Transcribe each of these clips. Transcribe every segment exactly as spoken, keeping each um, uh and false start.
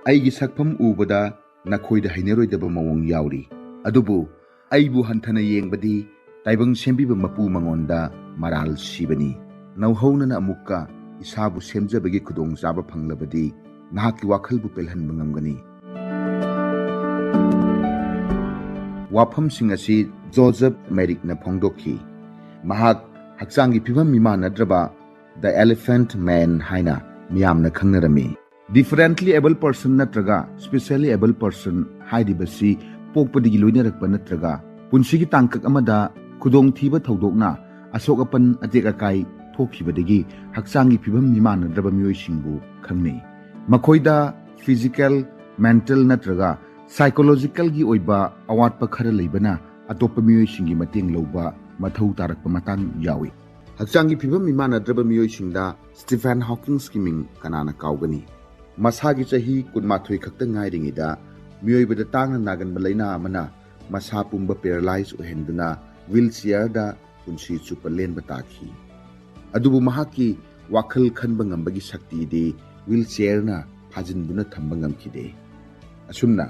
ꯑꯩꯒꯤ ꯁꯛꯐꯝ ꯎꯕꯗ ꯅꯈꯣꯏꯗ ꯍꯩꯅꯔꯣꯏꯗꯕ ꯃꯑꯣꯡ ꯌꯥꯎꯔꯤ꯫ ꯑꯗꯨꯕꯨ ꯑꯩꯕꯨ ꯍꯟꯊꯅ ꯌꯦꯡꯕꯗꯤ ꯇꯥꯏꯕꯪ ꯁꯦꯝꯕꯤꯕ ꯃꯄꯨ ꯃꯉꯣꯟꯗ ꯃꯔꯥꯜ ꯁꯤꯕꯅꯤ꯫ ꯅꯧꯍꯧꯅꯅ ꯑꯃꯨꯛꯀ ꯏꯁꯥꯕꯨ ꯁꯦꯝꯖꯕꯒꯤ ꯈꯨꯗꯣꯡꯆꯥꯕ ꯐꯪꯂꯕꯗꯤ ꯅꯍꯥꯛꯀꯤ ꯋꯥꯈꯜꯕꯨ ꯄꯦꯜꯍꯟꯕ ꯉꯝꯒꯅꯤ꯫ ꯋꯥꯐꯝꯁꯤꯡ ꯑꯁꯤ ꯖꯣꯖꯦꯐ ꯃꯦꯔꯤꯛꯅ ꯐꯣꯡꯗꯣꯛꯈꯤ꯫ ꯃꯍꯥꯛ ꯍꯛꯆꯥꯡꯒꯤ ꯐꯤꯕꯝ ꯃꯤꯃꯥꯟꯅꯗ꯭ꯔꯕ The Elephant Man ꯍꯥꯏꯅ ꯃꯤꯌꯥꯝꯅ ꯈꯪꯅꯔꯝꯃꯤ꯫ Differently abled person ꯅꯠꯇ꯭ꯔꯒ specially abled person ꯍꯥꯏꯔꯤꯕꯁꯤ ꯄꯣꯛꯄꯗꯒꯤ ꯂꯣꯏꯅꯔꯛꯄ ꯅꯠꯇ꯭ꯔꯒ ꯄꯨꯟꯁꯤꯒꯤ ꯇꯥꯡꯀꯛ ꯑꯃꯗ ꯈꯨꯗꯣꯡꯊꯤꯕ ꯊꯧꯗꯣꯛꯅ ꯑꯁꯣꯛ ꯑꯄꯟ ꯑꯇꯦꯛ ꯑꯀꯥꯏ ꯊꯣꯛꯈꯤꯕꯗꯒꯤ ꯍꯛꯆꯥꯡꯒꯤ ꯐꯤꯕꯝ ꯃꯤꯃꯥꯟꯅꯗ꯭ꯔꯕ ꯃꯤꯑꯣꯏꯁꯤꯡꯕꯨ ꯈꯪꯅꯩ꯫ ꯃꯈꯣꯏꯗ physical, mental ꯅꯠꯇ꯭ꯔꯒ psychological ꯒꯤ ꯑꯣꯏꯕ ꯑꯋꯥꯠꯄ ꯈꯔ ꯂꯩꯕꯅ ꯑꯇꯣꯞꯄ ꯃꯤꯑꯣꯏꯁꯤꯡꯒꯤ ꯃꯇꯦꯡ ꯂꯧꯕ ꯃꯊꯧ ꯇꯥꯔꯛꯄ ꯃꯇꯥꯡ ꯌꯥꯎꯏ꯫ ꯍꯛꯆꯥꯡꯒꯤ ꯐꯤꯕꯝ ꯃꯤꯃꯥꯟꯅꯗ꯭ꯔꯕ ꯃꯤꯑꯣꯏꯁꯤꯡꯗ ꯁ꯭ꯇꯤꯐꯦꯟ ꯍꯣꯀꯤꯡꯁꯀꯤ ꯃꯤꯡ ꯀꯅꯥꯅ ꯀꯥꯎꯒꯅꯤ? ꯃꯁꯥꯒꯤ ꯆꯍꯤ ꯀꯨꯟꯃꯥꯊꯣꯏ ꯈꯛꯇ ꯉꯥꯏꯔꯤꯉꯩꯗ ꯃꯤꯑꯣꯏꯕꯗ ꯇꯥꯡꯅ ꯅꯥꯒꯟꯕ ꯂꯥꯏꯅꯥ ꯑꯃꯅ ꯃꯁꯥ ꯄꯨꯝꯕ ꯄꯦꯔꯥꯂꯥꯏꯖ ꯑꯣꯏꯍꯟꯗꯨꯅ ꯋꯤꯜ ꯆꯤꯌꯔꯗ ꯄꯨꯟꯁꯤ ꯆꯨꯞꯄ ꯂꯦꯟꯕ ꯇꯥꯈꯤ꯫ ꯑꯗꯨꯕꯨ ꯃꯍꯥꯛꯀꯤ ꯋꯥꯈꯜ ꯈꯟꯕ ꯉꯝꯕꯒꯤ ꯁꯛꯇꯤꯗꯤ ꯋꯤꯜ ꯆꯤꯌꯔꯅ ꯐꯥꯖꯤꯟꯗꯨꯅ ꯊꯝꯕ ꯉꯝꯈꯤꯗꯦ꯫ ꯑꯁꯨꯝꯅ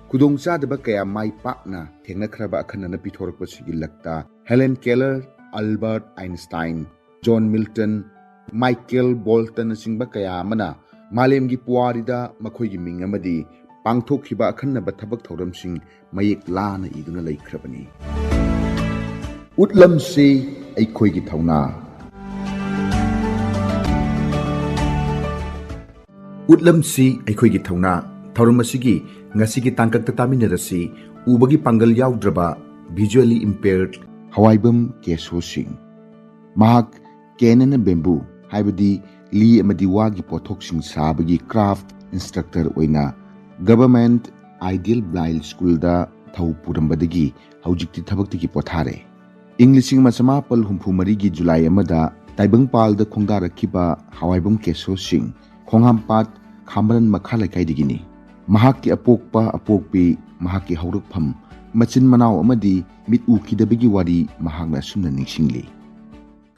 ꯈꯨꯗꯣꯡꯆꯥꯗꯕ ꯀꯌꯥ ꯃꯥꯏ ꯄꯥꯛꯅ ꯊꯦꯡꯅꯈ꯭ꯔꯕ ꯑꯈꯟꯅꯅ ꯄꯤꯊꯣꯔꯛꯄꯁꯤꯒꯤ ꯂꯛꯇ Helen Keller, Albert Einstein, John Milton, Michael ꯕꯣꯜꯇꯟꯅꯆꯤꯡꯕ ꯀꯌꯥ ꯑꯃꯅ ꯃꯥꯂꯦꯝꯒꯤ ꯄꯨꯋꯥꯔꯤꯗ ꯃꯈꯣꯏꯒꯤ ꯃꯤꯡ ꯑꯃꯗꯤ ꯄꯥꯡꯊꯣꯛꯈꯤꯕ ꯑꯈꯟꯅꯕ ꯊꯕꯛ ꯊꯧꯔꯝꯁꯤꯡ ꯃꯌꯦꯛ ꯂꯥꯅ ꯏꯗꯨꯅ ꯂꯩꯈ꯭ꯔꯕꯅꯤ꯫ ꯎꯠꯂꯝꯁꯤ ꯑꯩꯈꯣꯏꯒꯤ ꯊꯧꯅꯥ꯫ ꯎꯠꯂꯝꯁꯤ ꯑꯩꯈꯣꯏꯒꯤ ꯊꯧꯅꯥ ꯊꯧꯔꯝ ꯑꯁꯤꯒꯤ ꯉꯁꯤꯒꯤ ꯇꯥꯡꯀꯛꯇ ꯇꯥꯃꯤꯟꯅꯔꯁꯤ ꯎꯕꯒꯤ ꯄꯥꯡꯒꯜ ꯌꯥꯎꯗ꯭ꯔꯕ visually impaired ꯍꯋꯥꯏꯕꯝ ꯀꯦꯁꯣ ꯁꯤꯡ꯫ ꯃꯍꯥꯛ ꯀꯦꯟ ꯑꯦꯟ ꯕꯦꯝꯕꯨ ꯍꯥꯏꯕꯗꯤ ꯂꯤ ꯑꯃꯗꯤ ꯋꯥꯒꯤ ꯄꯣꯠꯊꯣꯛꯁꯤꯡ ꯁꯥꯕꯒꯤ ꯀ꯭ꯔꯥꯐ ꯏꯟꯁꯇ꯭ꯔꯛꯇꯔ ꯑꯣꯏꯅ ꯒꯚꯔꯟꯃꯦꯟꯠ ꯑꯥꯏꯗꯤꯌꯦꯜ ꯕ꯭ꯂꯥꯏꯟꯗ ꯁ꯭ꯀꯨꯜꯗ ꯊꯧ ꯄꯨꯔꯝꯕꯗꯒꯤ ꯍꯧꯖꯤꯛꯇꯤ ꯊꯕꯛꯇꯒꯤ ꯄꯣꯊꯥꯔꯦ꯫ ꯏꯪ ꯂꯤꯁꯤꯡ ꯑꯃ ꯆꯃꯥꯄꯜ ꯍꯨꯝꯐꯨ ꯃꯔꯤꯒꯤ ꯖꯨꯂꯥꯏ ꯑꯃꯗ ꯇꯥꯏꯕꯪꯄꯥꯜꯗ ꯈꯣꯡꯗꯥꯔꯛꯈꯤꯕ ꯍꯋꯥꯏꯕꯝ ꯀꯦꯁꯣ ꯁꯤꯡ ꯈꯣꯡꯍꯥꯝꯄꯥꯠ ꯈꯥꯃꯔꯟ ꯃꯈꯥ ꯂꯩꯀꯥꯏꯗꯒꯤꯅꯤ꯫ ꯃꯍꯥꯛꯀꯤ ꯑꯄꯣꯛꯄ ꯑꯄꯣꯛꯄꯤ, ꯃꯍꯥꯛꯀꯤ ꯍꯧꯔꯛꯐꯝ, ꯃꯆꯤꯟ ꯃꯅꯥꯎ ꯑꯃꯗꯤ ꯃꯤꯠ ꯎꯈꯤꯗꯕꯒꯤ ꯋꯥꯔꯤ ꯃꯍꯥꯛꯅ ꯑꯁꯨꯝꯅ ꯅꯤꯡꯁꯤꯡꯂꯤ꯫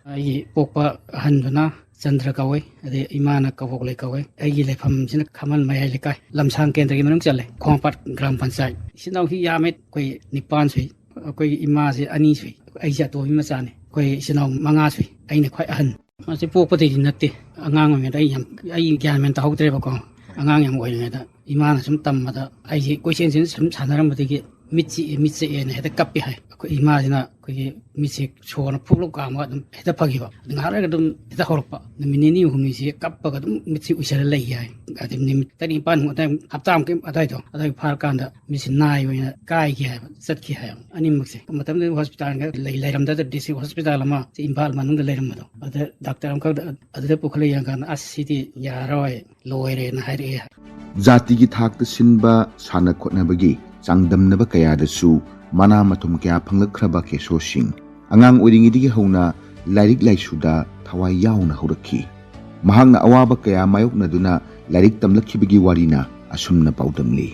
ꯑꯩꯒꯤ ꯄꯣꯛꯄ ꯑꯍꯟꯗꯨꯅ ꯆꯟꯗ꯭ꯔ ꯀꯧꯋꯦ, ꯑꯗꯩ ꯏꯃꯥꯅ ꯀꯕꯣꯛꯂꯩ ꯀꯧꯋꯦ꯫ ꯑꯩꯒꯤ ꯂꯩꯐꯝꯁꯤꯅ ꯈꯥꯃꯟ ꯃꯌꯥꯏ ꯂꯩꯀꯥꯏ, ꯂꯝꯁꯥꯡ ꯀꯦꯟꯗ꯭ꯔꯒꯤ ꯃꯅꯨꯡ ꯆꯜꯂꯦ, ꯈꯣꯡꯍꯥꯝꯄꯥꯠ ꯒ꯭ꯔꯥꯝ ꯄꯟꯆꯥꯌꯠ꯫ ꯏꯆꯤꯟ ꯏꯅꯥꯎꯁꯤ ꯌꯥꯝꯃꯦ, ꯑꯩꯈꯣꯏ ꯅꯤꯄꯥꯟ ꯁꯨꯏ꯫ ꯑꯩꯈꯣꯏꯒꯤ ꯏꯃꯥꯁꯦ ꯑꯅꯤ ꯁꯨꯏ, ꯑꯩꯁꯦ ꯑꯇꯣꯝꯕꯤ ꯃꯆꯥꯅꯤ꯫ ꯑꯩꯈꯣꯏ ꯏꯆꯤꯟ ꯏꯅꯥꯎ ꯃꯉꯥ ꯁꯨꯏ, ꯑꯩꯅ ꯈ꯭ꯋꯥꯏ ꯑꯍꯟ꯫ ꯃꯥꯁꯦ ꯄꯣꯛꯄꯗꯩꯗꯤ ꯅꯠꯇꯦ, ꯑꯉꯥꯡ ꯑꯣꯏꯔꯤꯉꯩꯗ ꯑꯩ ꯌꯥꯝ, ꯑꯩ ꯒ꯭ꯌꯥꯟ ꯃꯦꯟ ꯇꯥꯍꯧꯗ꯭ꯔꯦꯕꯀꯣ꯫ ꯑꯉꯥꯡ ꯌꯥꯝ ꯑꯣꯏꯔꯤꯉꯩꯗ ꯏꯃꯥꯅ ꯁꯨꯝ ꯇꯝꯕꯗ ꯑꯩꯁꯦ ꯀꯣꯏꯆꯦꯟ ꯆꯦꯟ ꯁꯨꯝ ꯁꯥꯟꯅꯔꯝꯕꯗꯒꯤ ꯃꯤꯠ ꯆꯤꯛꯑꯦ, ꯃꯤꯠ ꯆꯤꯛꯑꯦꯅ ꯍꯦꯛꯇ ꯀꯞꯄꯦ ꯍꯥꯏ꯫ ꯑꯩꯈꯣꯏ ꯏꯃꯥꯁꯤꯅ ꯑꯩꯈꯣꯏꯒꯤ ꯃꯤꯠꯁꯦ ꯁꯣꯔꯅ ꯐꯨꯛ ꯂꯧ ꯀꯥꯝꯃꯒ ꯑꯗꯨꯝ ꯍꯦꯛꯇ ꯐꯈꯤꯕ꯫ ꯑꯗꯨ ꯉꯥꯏꯍꯥꯛ ꯂꯩꯔꯒ ꯑꯗꯨꯝ ꯍꯦꯛꯇ ꯍꯧꯔꯛꯄ꯫ ꯅꯨꯃꯤꯠ ꯅꯤꯅꯤ ꯍꯨꯝꯅꯤꯁꯦ ꯀꯞꯄꯒ ꯑꯗꯨꯝ ꯃꯤꯠꯁꯦ ꯎꯏꯁꯜꯂ ꯂꯩꯈꯤ ꯍꯥꯏ꯫ ꯑꯗꯩ ꯅꯨꯃꯤꯠ ꯇꯔꯦꯠ ꯅꯤꯄꯥꯟꯃꯨꯛ ꯑꯗꯥꯏ, ꯍꯞꯇꯥꯃꯨꯛꯀꯤ ꯑꯗꯥꯏꯗꯣ, ꯑꯗꯥꯏ ꯐꯥꯔꯀꯥꯟꯗ ꯃꯤꯠꯁꯦ ꯅꯥꯏ ꯑꯣꯏꯅ ꯀꯥꯏꯈꯤ ꯍꯥꯏꯕ, ꯆꯠꯈꯤ ꯍꯥꯏꯕ ꯑꯅꯤꯃꯛꯁꯦ꯫ ꯃꯇꯝꯗꯨꯗ ꯍꯣꯁꯄꯤꯇꯥꯜꯒ ꯂꯩ-, ꯂꯩꯔꯝꯗꯗ ꯗꯤꯁꯇ꯭ꯔꯤꯛ ꯍꯣꯁꯄꯤꯇꯥꯜ ꯑꯃ ꯁꯤ ꯏꯝꯐꯥꯜ ꯃꯅꯨꯡꯗ ꯂꯩꯔꯝꯕꯗꯣ, ꯑꯗ ꯗꯥꯛꯇꯔ ꯑꯃꯈꯛ ꯑꯗꯨꯗ ꯄꯨꯈꯠꯂ ꯌꯦꯡꯀꯥꯟꯗ, "ꯑꯁ, ꯁꯤꯗꯤ ꯌꯥꯔꯔꯣꯏ, ꯂꯣꯏꯔꯦꯅ" ꯍꯥꯏꯔꯛꯑꯦ꯫ ꯖꯥꯇꯤꯒꯤ ꯊꯥꯛꯇ ꯁꯤꯟꯕ ꯁꯥꯟꯅ ꯈꯣꯠꯅꯕꯒꯤ ꯆꯥꯡꯗꯝꯅꯕ ꯀꯌꯥꯗꯁꯨ ꯃꯅꯥ ꯃꯊꯨꯝ ꯀꯌꯥ ꯐꯪꯂꯛꯈ꯭ꯔꯕ ꯀꯦꯁꯣ ꯁꯤꯡ, ꯑꯉꯥꯡ ꯑꯣꯏꯔꯤꯉꯩꯗꯒꯤ ꯍꯧꯅ ꯂꯥꯏꯔꯤꯛ ꯂꯥꯏꯁꯨꯗ ꯊꯋꯥꯏ ꯌꯥꯎꯅ ꯍꯧꯔꯛꯈꯤ꯫ ꯃꯍꯥꯛꯅ ꯑꯋꯥꯕ ꯀꯌꯥ ꯃꯥꯌꯣꯛꯅꯗꯨꯅ ꯂꯥꯏꯔꯤꯛ ꯇꯝꯂꯛꯈꯤꯕꯒꯤ ꯋꯥꯔꯤꯅ ꯑꯁꯨꯝꯅ ꯄꯥꯎꯗꯝꯂꯤ꯫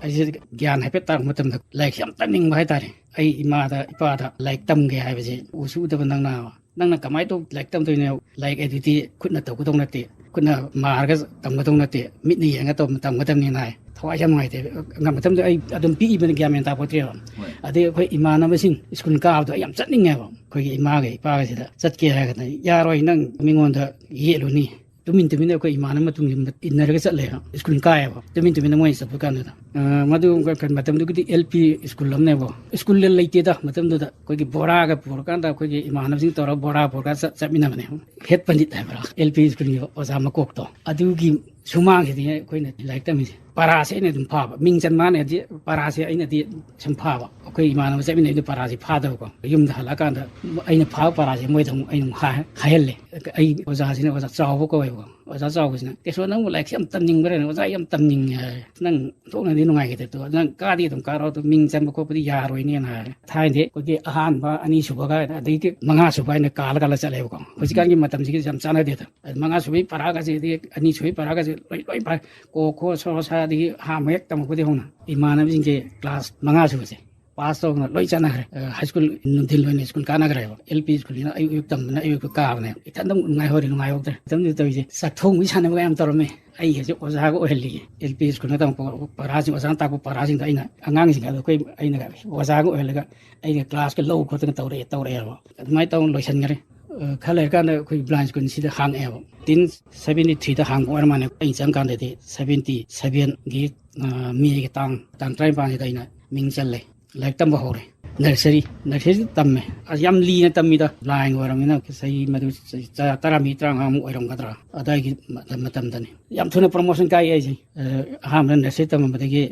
ꯑꯩꯁꯦ ꯒ꯭ꯌꯥꯟ ꯍꯥꯏꯐꯦꯠ ꯇꯥꯔꯛꯄ ꯃꯇꯝꯗ ꯂꯥꯏꯔꯤꯛꯁꯦ ꯌꯥꯝ ꯇꯝꯅꯤꯡꯕ ꯍꯥꯏꯇꯥꯔꯦ꯫ ꯑꯩ ꯏꯃꯥꯗ, ꯏꯄꯥꯗ ꯂꯥꯏꯔꯤꯛ ꯇꯝꯒꯦ ꯍꯥꯏꯕꯁꯦ ꯎꯁꯨ ꯎꯗꯕ ꯅꯪꯅ, ꯅꯪꯅ ꯀꯃꯥꯏꯅ ꯇꯧ ꯂꯥꯏꯔꯤꯛ ꯇꯝꯗꯣꯏꯅꯣ? ꯂꯥꯏꯔꯤꯛ ꯑꯗꯨꯗꯤ ꯈꯨꯠꯅ ꯇꯧꯒꯗꯧ ꯅꯠꯇꯦ, ꯈꯨꯠꯅ ꯃꯥꯔꯒ ꯇꯝꯒꯗꯧ ꯅꯠꯇꯦ, ꯃꯤꯠꯅ ꯌꯦꯡꯉ ꯇꯧ-, ꯇꯝꯒꯗꯕꯅꯤꯅ ꯍꯥꯏ꯫ ꯊꯋꯥꯏꯁꯦ ꯌꯥꯝ ꯅꯨꯡꯉꯥꯏꯇꯦ꯫ ꯑꯉꯥꯡ ꯃꯇꯝꯗ ꯑꯩ ꯑꯗꯨꯝ ꯄꯤꯛꯏꯕꯅ ꯒ꯭ꯌꯥꯟ ꯃꯦꯟ ꯇꯥꯄꯣꯠꯇꯦꯕ꯫ ꯍꯣꯏ꯫ ꯑꯗꯩ ꯑꯩꯈꯣꯏ ꯏꯃꯥꯟꯅꯕꯁꯤꯡ ꯁ꯭ꯀꯨꯜ ꯀꯥꯕꯗꯣ ꯑꯩ ꯌꯥꯝ ꯆꯠꯅꯤꯡꯉꯦꯕ꯫ ꯑꯩꯈꯣꯏꯒꯤ ꯏꯃꯥꯒ ꯏꯄꯥꯒꯁꯤꯗ ꯆꯠꯀꯦ ꯍꯥꯏꯔꯒꯅ, "ꯌꯥꯔꯣꯏ, ꯅꯪ ꯃꯤꯉꯣꯟꯗ ꯌꯦꯠꯂꯨꯅꯤ"꯫ ꯇꯨꯃꯤꯟ ꯇꯨꯃꯤꯟꯅ ꯑꯩꯈꯣꯏ ꯏꯃꯥꯟꯅꯕ ꯃꯇꯨꯡ ꯏꯟꯅꯔꯒ ꯆꯠꯂꯦ꯫ ꯁ꯭ꯀꯨꯜ ꯀꯥꯏꯌꯦꯕ꯫ ꯇꯨꯃꯤꯟ ꯇꯨꯃꯤꯟꯅ ꯃꯣꯏ ꯆꯠꯄ ꯀꯥꯟꯗꯨꯗ꯫ ꯑ, ꯃꯗꯨ ꯀ-, ꯀ-, ꯃꯇꯝꯗꯨꯒꯤꯗꯤ ꯑꯦꯜ ꯄꯤ ꯁ꯭ꯀꯨꯜ ꯑꯃꯅꯦꯕ꯫ ꯁ꯭ꯀꯨꯜ ꯂꯩꯇꯦꯗ ꯃꯇꯝꯗꯨꯗ꯫ ꯑꯩꯈꯣꯏꯒꯤ ꯕꯣꯔꯥꯒ ꯄꯨꯔꯀꯥꯟꯗ ꯑꯩꯈꯣꯏꯒꯤ ꯏꯃꯥꯟꯅꯕꯁꯤꯡ ꯇꯧꯔꯒ ꯕꯣꯔꯥ ꯄꯨꯔꯀꯥꯟꯗ ꯆꯠ-, ꯆꯠꯃꯤꯟꯅꯕꯅꯦ꯫ ꯍꯦꯠ ꯄꯟꯗꯤꯠ ꯍꯥꯏꯕ꯭ꯔꯥ? ꯑꯦꯜ ꯄꯤ ꯁ꯭ꯀꯨꯜꯒꯤ ꯑꯣꯖꯥ ꯃꯀꯣꯛꯇꯣ꯫ ꯑꯗꯨꯒꯤ ꯁꯨꯃꯥꯡꯁꯤꯗꯤ ꯑꯩꯈꯣꯏꯅ ꯂꯥꯏꯔꯤꯛ ꯇꯝꯃꯤꯁꯦ꯫ ꯄꯔꯥꯁꯦ ꯑꯩꯅ ꯑꯗꯨꯝ ꯐꯥꯕ꯫ ꯃꯤꯡ ꯆꯟ ꯃꯥꯅꯦꯗꯤ ꯄꯔꯥꯁꯦ ꯑꯩꯅꯗꯤ ꯁꯨꯝ ꯐꯥꯕ꯫ ꯑꯩꯈꯣꯏ ꯏꯃꯥꯟꯅꯕ ꯆꯠꯃꯤꯟꯅꯩꯗꯣ ꯄꯔꯥꯁꯦ ꯐꯥꯗꯕꯀꯣ꯫ ꯌꯨꯝꯗ ꯍꯜꯂꯛꯑꯀꯥꯟꯗ ꯑꯩꯅ ꯐꯥꯕ ꯄꯔꯥꯁꯦ ꯃꯣꯏꯗ ꯑꯃꯨꯛ ꯑꯩꯅ ꯑꯃꯨꯛ ꯍꯥꯏ-, ꯍꯥꯏꯍꯜꯂꯦ꯫ ꯑꯩ ꯑꯣꯖꯥꯁꯤꯅ ꯑꯣꯖꯥ ꯆꯥꯎꯕ ꯀꯧꯋꯦꯕꯀꯣ꯫ ꯑꯣꯖꯥ ꯆꯥꯎꯕꯁꯤꯅ, "ꯀꯦꯁꯣ, ꯅꯪꯕꯨ ꯂꯥꯏꯔꯤꯛꯁꯦ ꯌꯥꯝ ꯇꯝꯅꯤꯡꯕ꯭ꯔꯥꯅꯦ?" "ꯑꯣꯖꯥ, ꯑꯩ ꯌꯥꯝ ꯇꯝꯅꯤꯡꯉꯦ" ꯍꯥꯏ꯫ "ꯅꯪ ꯑꯣꯟꯊꯣꯛꯅꯗꯤ ꯅꯨꯡꯉꯥꯏꯈꯤꯗꯦ꯫ ꯑꯗꯣ ꯅꯪ ꯀꯥꯗꯤ ꯑꯗꯨꯝ ꯀꯥꯔꯣ, ꯑꯗꯨ ꯃꯤꯡ ꯆꯟꯕ ꯈꯣꯠꯄꯗꯤ ꯌꯥꯔꯣꯏꯅꯦꯅ" ꯍꯥꯏ꯫ ꯊꯥꯏꯅꯗꯤ ꯑꯩꯈꯣꯏꯒꯤ ꯑꯍꯥꯟꯕ, ꯑꯅꯤꯁꯨꯕ ꯀꯥꯏꯅ, ꯑꯗꯒꯤ ꯃꯉꯥꯁꯨꯕ ꯍꯥꯏꯅ ꯀꯥꯜꯂ ꯀꯥꯜꯂ ꯆꯠꯂꯦꯕꯀꯣ꯫ ꯍꯧꯖꯤꯛꯀꯥꯟꯒꯤ ꯃꯇꯝꯁꯤꯒꯤ ꯌꯥꯝ ꯆꯥꯟꯅꯗꯦꯗ꯫ ꯑꯗ ꯃꯉꯥꯁꯨꯕꯒꯤ ꯄꯔꯥꯒꯁꯦ, ꯑꯗꯒꯤ ꯑꯅꯤꯁꯨꯕꯒꯤ ꯄꯔꯥꯒꯁꯦ ꯂꯣꯏ, ꯂꯣꯏ ꯄꯥꯏ꯫ ꯀꯣ ꯈꯣ ꯁꯣ ꯁꯥ, ꯑꯗꯒꯤ ꯍꯥ ꯃꯌꯦꯛ ꯇꯝꯃꯛꯄꯗꯒꯤ ꯍꯧꯅ ꯏꯃꯥꯟꯅꯕꯁꯤꯡꯁꯦ ꯀ꯭ꯂꯥꯁ ꯃꯉꯥ ꯁꯨꯕꯁꯦ, ꯄꯥꯁ ꯇꯧꯗꯅ ꯂꯣꯏ ꯆꯠꯅꯈ꯭ꯔꯦ꯫ ꯍꯥꯏ ꯁ꯭ꯀꯨꯜ ꯅꯨꯡꯊꯤꯜ ꯑꯣꯏꯅ ꯁ꯭ꯀꯨꯜ ꯀꯥꯟꯅꯈ꯭ꯔꯦꯕ꯫ ꯑꯦꯜ ꯄꯤ ꯁ꯭ꯀꯨꯜꯅꯤꯅ ꯑꯌꯨꯛ ꯑꯌꯨꯛ ꯇꯝꯗꯅ ꯑꯌꯨꯛ ꯑꯌꯨꯛ ꯀꯥꯕꯅꯦ꯫ ꯏꯊꯟꯗ ꯑꯃꯨꯛ ꯅꯨꯡꯉꯥꯏꯍꯧꯔꯤ, ꯅꯨꯡꯉꯥꯏꯍꯧꯗ꯭ꯔꯦ꯫ ꯃꯇꯝꯗꯨꯗ ꯇꯧꯔꯤꯁꯦ ꯆꯥꯛꯊꯣꯡꯕꯤ ꯁꯥꯟꯅꯕꯒ ꯌꯥꯝ ꯇꯧꯔꯝꯃꯦ꯫ ꯑꯩ ꯍꯧꯖꯤꯛ ꯑꯣꯖꯥꯒ ꯑꯣꯏꯍꯜꯂꯤꯌꯦ꯫ ꯑꯦꯜ ꯄꯤ ꯁ꯭ꯀꯨꯜꯗ ꯇꯝꯃꯛꯄ ꯄꯔꯥꯁꯤꯡ, ꯑꯣꯖꯥꯅ ꯇꯥꯛꯄ ꯄꯔꯥꯁꯤꯡꯗꯣ ꯑꯩꯅ ꯑꯉꯥꯡꯁꯤꯡ ꯑꯗꯣ ꯑꯩꯈꯣꯏ, ꯑꯩꯅ ꯑꯣꯖꯥꯒ ꯑꯣꯏꯍꯜꯂꯒ ꯑꯩꯅ ꯀ꯭ꯂꯥꯁꯀ ꯂꯧ ꯈꯣꯠꯇꯅ ꯇꯧꯔꯛꯑꯦ, ꯇꯧꯔꯛꯑꯦꯕ꯫ ꯑꯗꯨꯃꯥꯏꯅ ꯇꯧꯅ ꯂꯣꯏꯁꯤꯟꯈꯔꯦ꯫ ꯑ, ꯈꯔ ꯂꯩꯔꯀꯥꯟꯗ ꯑꯩꯈꯣꯏ ꯕ꯭ꯂꯥꯏꯟ ꯁ꯭ꯀꯨꯜꯁꯤꯗ ꯍꯥꯡꯉꯛꯑꯦꯕ꯫ ꯇꯤꯟ ꯁꯚꯦꯟꯇꯤ ꯊ꯭ꯔꯤꯗ ꯍꯥꯡꯕ ꯑꯣꯏꯔ ꯃꯥꯜꯂꯦ꯫ ꯑꯩꯅ ꯆꯪꯀꯥꯟꯗꯗꯤ ꯁꯚꯦꯟꯇꯤ ꯁꯚꯦꯟꯒꯤ, ꯑ, ꯃꯦꯒꯤ ꯇꯥꯡ, ꯇꯥꯡ ꯇꯔꯥꯅꯤꯄꯥꯟꯁꯤꯗ ꯑꯩꯅ ꯃꯤꯡ ꯆꯜꯂꯦ꯫ ꯂꯥꯏꯔꯤꯛ ꯇꯝꯕ ꯍꯧꯔꯦ꯫ ꯅꯔꯁꯔꯤ, ꯅꯔꯁꯔꯤꯗ ꯇꯝꯃꯦ꯫ ꯑꯁ, ꯌꯥꯝ ꯂꯤꯅ ꯇꯝꯃꯤꯗ꯫ ꯕ꯭ꯂꯥꯏꯟ ꯑꯣꯏꯔꯕꯅꯤꯅ ꯆꯍꯤ ꯃꯗꯨ ꯆꯍꯤ ꯇꯔꯥ-, ꯇꯔꯥꯃꯔꯤ, ꯇꯔꯥꯃꯉꯥꯃꯨꯛ ꯑꯣꯏꯔꯝꯒꯗ꯭ꯔꯥ꯫ ꯑꯗꯥꯏꯒꯤ ꯃꯇꯝ-, ꯃꯇꯝꯗꯅꯤ꯫ ꯌꯥꯝ ꯊꯨꯅ ꯄ꯭ꯔꯣꯃꯣꯁꯟ ꯀꯥꯏ ꯑꯩꯁꯦ꯫ ꯑ, ꯑꯍꯥꯟꯕꯗ ꯅꯔꯁꯔꯤ ꯇꯝꯃꯝꯕꯗꯒꯤ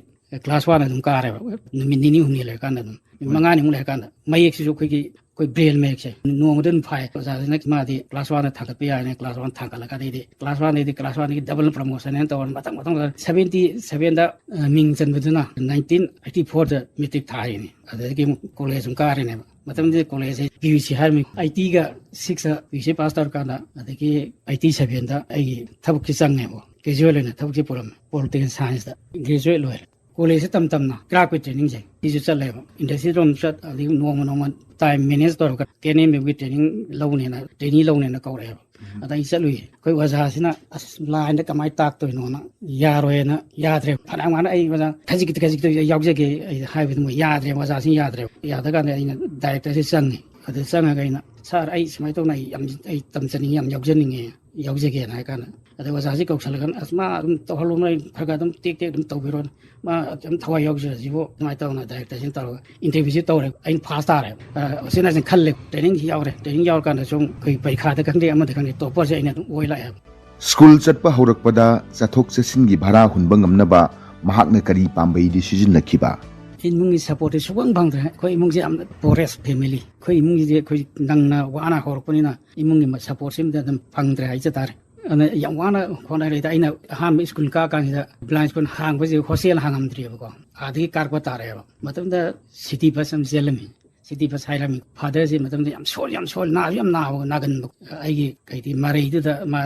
ꯀ꯭ꯂꯥꯁ ꯋꯥꯟ ꯑꯗꯨꯝ ꯀꯥꯔꯦꯕ꯫ ꯅꯨꯃꯤꯠ ꯅꯤꯅꯤ ꯍꯨꯝꯅꯤ ꯂꯩꯔꯀꯥꯟꯗ ꯑꯗꯨꯝ꯫ ꯅꯨꯃꯤꯠ ꯃꯉꯥꯅꯤꯃꯨꯛ ꯂꯩꯔꯀꯥꯟꯗ꯫ ꯃꯌꯦꯛꯁꯤꯁꯨ ꯑꯩꯈꯣꯏꯒꯤ, ꯑꯩꯈꯣꯏ ꯕ꯭ꯔꯦꯜ ꯃꯌꯦꯛꯁꯦ ꯅꯣꯡꯃꯗ ꯑꯗꯨꯝ ꯐꯥꯏ꯫ ꯑꯣꯖꯥꯁꯤꯅ ꯃꯥꯗꯤ ꯀ꯭ꯂꯥꯁ ꯋꯥꯟꯗ ꯊꯥꯡꯒꯠꯄ ꯌꯥꯔꯦꯅ ꯀ꯭ꯂꯥꯁ ꯋꯥꯟ ꯊꯥꯡꯒꯠꯂꯒ ꯑꯗꯩꯗꯤ ꯀ꯭ꯂꯥꯁ ꯋꯥꯟꯗꯒꯤꯗꯤ ꯀ꯭ꯂꯥꯁ ꯋꯥꯟꯗꯒꯤ ꯗꯕꯜ ꯄ꯭ꯔꯣꯃꯣꯁꯟ ꯍꯥꯏꯅ ꯇꯧꯔ ꯃꯊꯪ ꯃꯊꯪ ꯁꯚꯦꯟꯇꯤ ꯁꯚꯦꯟꯗ, ꯑ, ꯃꯤꯡ ꯆꯟꯕꯗꯨꯅ ꯅꯥꯏꯟꯇꯤꯟ ꯑꯩꯠꯇꯤ ꯐꯣꯔꯗ ꯃꯦꯇ꯭ꯔꯤꯛ ꯊꯥꯔꯤꯅꯤ꯫ ꯑꯗꯨꯗꯒꯤ ꯑꯃꯨꯛ ꯀꯣꯂꯦꯖ ꯑꯃꯨꯛ ꯀꯥꯔꯤꯅꯦꯕ꯫ ꯃꯇꯝꯗꯨꯗ ꯀꯣꯂꯦꯖꯁꯦ ꯄꯤ ꯌꯨ ꯁꯤ ꯍꯥꯏꯔꯝꯃꯤ꯫ ꯑꯩꯠꯇꯤꯒ ꯁꯤꯛꯁꯇ ꯄꯤ ꯌꯨ ꯁꯤ ꯄꯥꯁ ꯇꯧꯔꯀꯥꯟꯗ, ꯑꯗꯒꯤ ꯑꯩꯠꯇꯤ ꯁꯚꯦꯟꯗ ꯑꯩꯒꯤ ꯊꯕꯛꯁꯦ ꯆꯪꯉꯦꯕ꯫ ꯀꯦꯖꯨꯋꯦꯜ ꯑꯣꯏꯅ ꯊꯕꯛꯁꯦ ꯄꯨꯔꯝꯃꯦ꯫ ꯄꯣꯂꯤꯇꯤꯀꯦꯜ ꯁꯥꯏꯟꯁꯇ ꯒ꯭ꯔꯦꯖꯨꯋꯦꯠ ꯂꯣꯏꯔꯦ꯫ ꯀꯣꯂꯦꯖꯁꯦ ꯇꯝ ꯇꯝꯅ ꯀ꯭ꯂꯥꯔꯛꯀꯤ ꯇ꯭ꯔꯦꯅꯤꯡꯁꯦ ꯁꯤꯁꯨ ꯆꯠꯂꯦꯕ꯫ ꯏꯟꯗꯁꯇ꯭ꯔꯤꯗ ꯑꯃꯨꯛ ꯆꯠ, ꯑꯗꯒꯤ ꯅꯣꯡꯃ ꯅꯣꯡꯃ ꯇꯥꯏꯝ ꯃꯦꯅꯦꯖ ꯇꯧꯔꯒ ꯀꯦ ꯑꯦꯟ ꯑꯦꯝ ꯑꯦꯐꯀꯤ ꯇ꯭ꯔꯦꯅꯤꯡ ꯂꯧꯅꯦꯅ, ꯇ꯭ꯔꯦꯅꯤ ꯂꯧꯅꯦꯅ ꯀꯧꯔꯛꯑꯦꯕ꯫ ꯑꯗ ꯑꯩ ꯆꯠꯂꯨꯏ꯫ ꯑꯩꯈꯣꯏ ꯑꯣꯖꯥꯁꯤꯅ, "ꯑꯁ, ꯂꯥꯏꯟꯗ ꯀꯃꯥꯏꯅ ꯇꯥꯛꯇꯣꯏꯅꯣꯅ?" ꯌꯥꯔꯣꯏꯅ ꯌꯥꯗ꯭ꯔꯦ꯫ ꯐꯅꯌꯥꯝ ꯀꯥꯟꯗ ꯑꯩ ꯑꯣꯖꯥ ꯈꯖꯤꯛ ꯈꯖꯤꯛ ꯈꯖꯤꯛ ꯌꯥꯎꯖꯒꯦ ꯑꯩ ꯍꯥꯏꯕꯗꯨ ꯃꯣꯏ ꯌꯥꯗ꯭ꯔꯦ, ꯑꯣꯖꯥꯁꯤꯡ ꯌꯌꯥꯗ꯭ꯔꯦ꯫ ꯌꯥꯗ꯭ꯔꯀꯥꯟꯗ ꯑꯩꯅ ꯗꯥꯏꯔꯦꯛꯇꯔꯁꯦ ꯆꯪꯉꯤ꯫ ꯑꯗ ꯆꯪꯉꯒ ꯑꯩꯅ, "ꯁꯥꯔ, ꯑꯩ ꯁꯨꯃꯥꯏꯅ ꯇꯧꯅ ꯑꯩ ꯌꯥꯝ, ꯑꯩ ꯇꯝꯖꯅꯤꯡꯉꯤ, ꯌꯥꯝ ꯌꯥꯎꯖꯅꯤꯡꯉꯦ, ꯌꯥꯎꯖꯒꯦꯅ" ꯍꯥꯏ ꯀꯥꯟꯗ, ꯑꯗꯩ ꯑꯣꯖꯥꯁꯤ ꯀꯧꯁꯜꯂꯒ, "ꯑꯁ, ꯃꯥ ꯑꯗꯨꯝ ꯇꯧꯍꯜꯂꯣ, ꯅꯣꯏ ꯈꯔ ꯈꯔ ꯑꯗꯨꯝ ꯇꯦꯛ ꯇꯦꯛ ꯑꯗꯨꯝ ꯇꯧꯕꯤꯔꯣꯅ, ꯃꯥ ꯑꯗꯨꯝ ꯊꯋꯥꯏ ꯌꯥꯎꯖꯔꯁꯤꯕꯨ", ꯑꯗꯨꯃꯥꯏꯅ ꯇꯧꯅ ꯗꯥꯏꯔꯦꯛꯇꯔꯁꯤꯅ ꯇꯧꯔꯒ ꯏꯟꯇꯔꯚ꯭ꯌꯨꯁꯤ ꯇꯧꯔꯦ꯫ ꯑꯩꯅ ꯐꯥꯁ ꯇꯥꯔꯦ꯫ ꯑ, ꯁꯤ ꯅꯔꯁꯤꯡ ꯈꯜꯂꯦ, ꯇ꯭ꯔꯦꯅꯤꯡꯁꯤ ꯌꯥꯎꯔꯦ꯫ ꯇ꯭ꯔꯦꯅꯤꯡ ꯌꯥꯎꯔꯀꯥꯟꯗ ꯁꯨꯝ ꯑꯩꯈꯣꯏ ꯄꯔꯤꯈꯥꯗ ꯈꯪꯗꯦ, ꯑꯃꯗ ꯈꯪꯗꯦ, ꯇꯣꯞꯄꯔꯁꯦ ꯑꯩꯅ ꯑꯗꯨꯝ ꯑꯣꯏ ꯂꯥꯛꯑꯦꯕ꯫ ꯁ꯭ꯀꯨꯜ ꯆꯠꯄ ꯍꯧꯔꯛꯄꯗ ꯆꯠꯊꯣꯛ ꯆꯠꯁꯤꯟꯒꯤ ꯚꯔꯥ ꯍꯨꯟꯕ ꯉꯝꯅꯕ ꯃꯍꯥꯛꯅ ꯀꯔꯤ ꯄꯥꯝꯕꯩꯗꯤ ꯁꯤꯖꯤꯟꯅꯈꯤꯕ? ꯏꯃꯨꯡꯒꯤ ꯁꯄꯣꯔꯠꯇꯤ ꯁꯨꯐꯪ ꯐꯪꯗ꯭ꯔꯦ꯫ ꯑꯩꯈꯣꯏ ꯏꯃꯨꯡꯁꯦ ꯌꯥꯝꯅ ꯄꯣꯔꯦꯁ ꯐꯦꯃꯤꯂꯤ꯫ ꯑꯩꯈꯣꯏ ꯏꯃꯨꯡꯒꯤꯗꯤ ꯑꯩꯈꯣꯏ ꯅꯪꯅ ꯋꯥꯅ ꯍꯧꯔꯛꯄꯅꯤꯅ ꯏꯃꯨꯡꯒꯤ ꯃ-, ꯁꯄꯣꯔꯠꯁꯤꯃꯗꯤ ꯑꯗꯨꯝ ꯐꯪꯗ꯭ꯔꯦ ꯍꯥꯏꯖ ꯇꯥꯔꯦ꯫ ꯑꯗꯨꯅ ꯌꯥꯝ ꯋꯥꯅ ꯍꯣꯠꯅꯔꯦꯗ꯫ ꯑꯩꯅ ꯑꯍꯥꯟꯕ ꯁ꯭ꯀꯨꯜ ꯀꯥ ꯀꯥꯟꯁꯤꯗ ꯕ꯭ꯂꯥꯏꯟ ꯁ꯭ꯀꯨꯜ ꯍꯥꯡꯕꯁꯦ ꯍꯣꯁꯇꯦꯜ ꯍꯥꯡꯉꯝꯗ꯭ꯔꯤꯕꯀꯣ꯫ ꯑꯥꯗꯒꯤ ꯀꯥꯔꯛꯄ ꯇꯥꯔꯛꯑꯦꯕ꯫ ꯃꯇꯝꯗ ꯁꯤꯇꯤ ꯕꯁ ꯑꯃ ꯆꯦꯜꯂꯝꯃꯤ꯫ ꯁꯤꯇꯤ ꯕꯁ ꯍꯥꯏꯔꯝꯃꯤ꯫ ꯐꯥꯗꯔꯁꯦ ꯃꯇꯝꯗ ꯌꯥꯝ ꯁꯣꯜ-, ꯌꯥꯝ ꯁꯣꯜ-, ꯅꯥꯁꯨ ꯌꯥꯝ ꯅꯥꯕ, ꯅꯥꯒꯟꯕ꯫ ꯑꯩꯒꯤ ꯀꯩꯗꯤ ꯃꯔꯩꯗꯨꯗ ꯃꯥ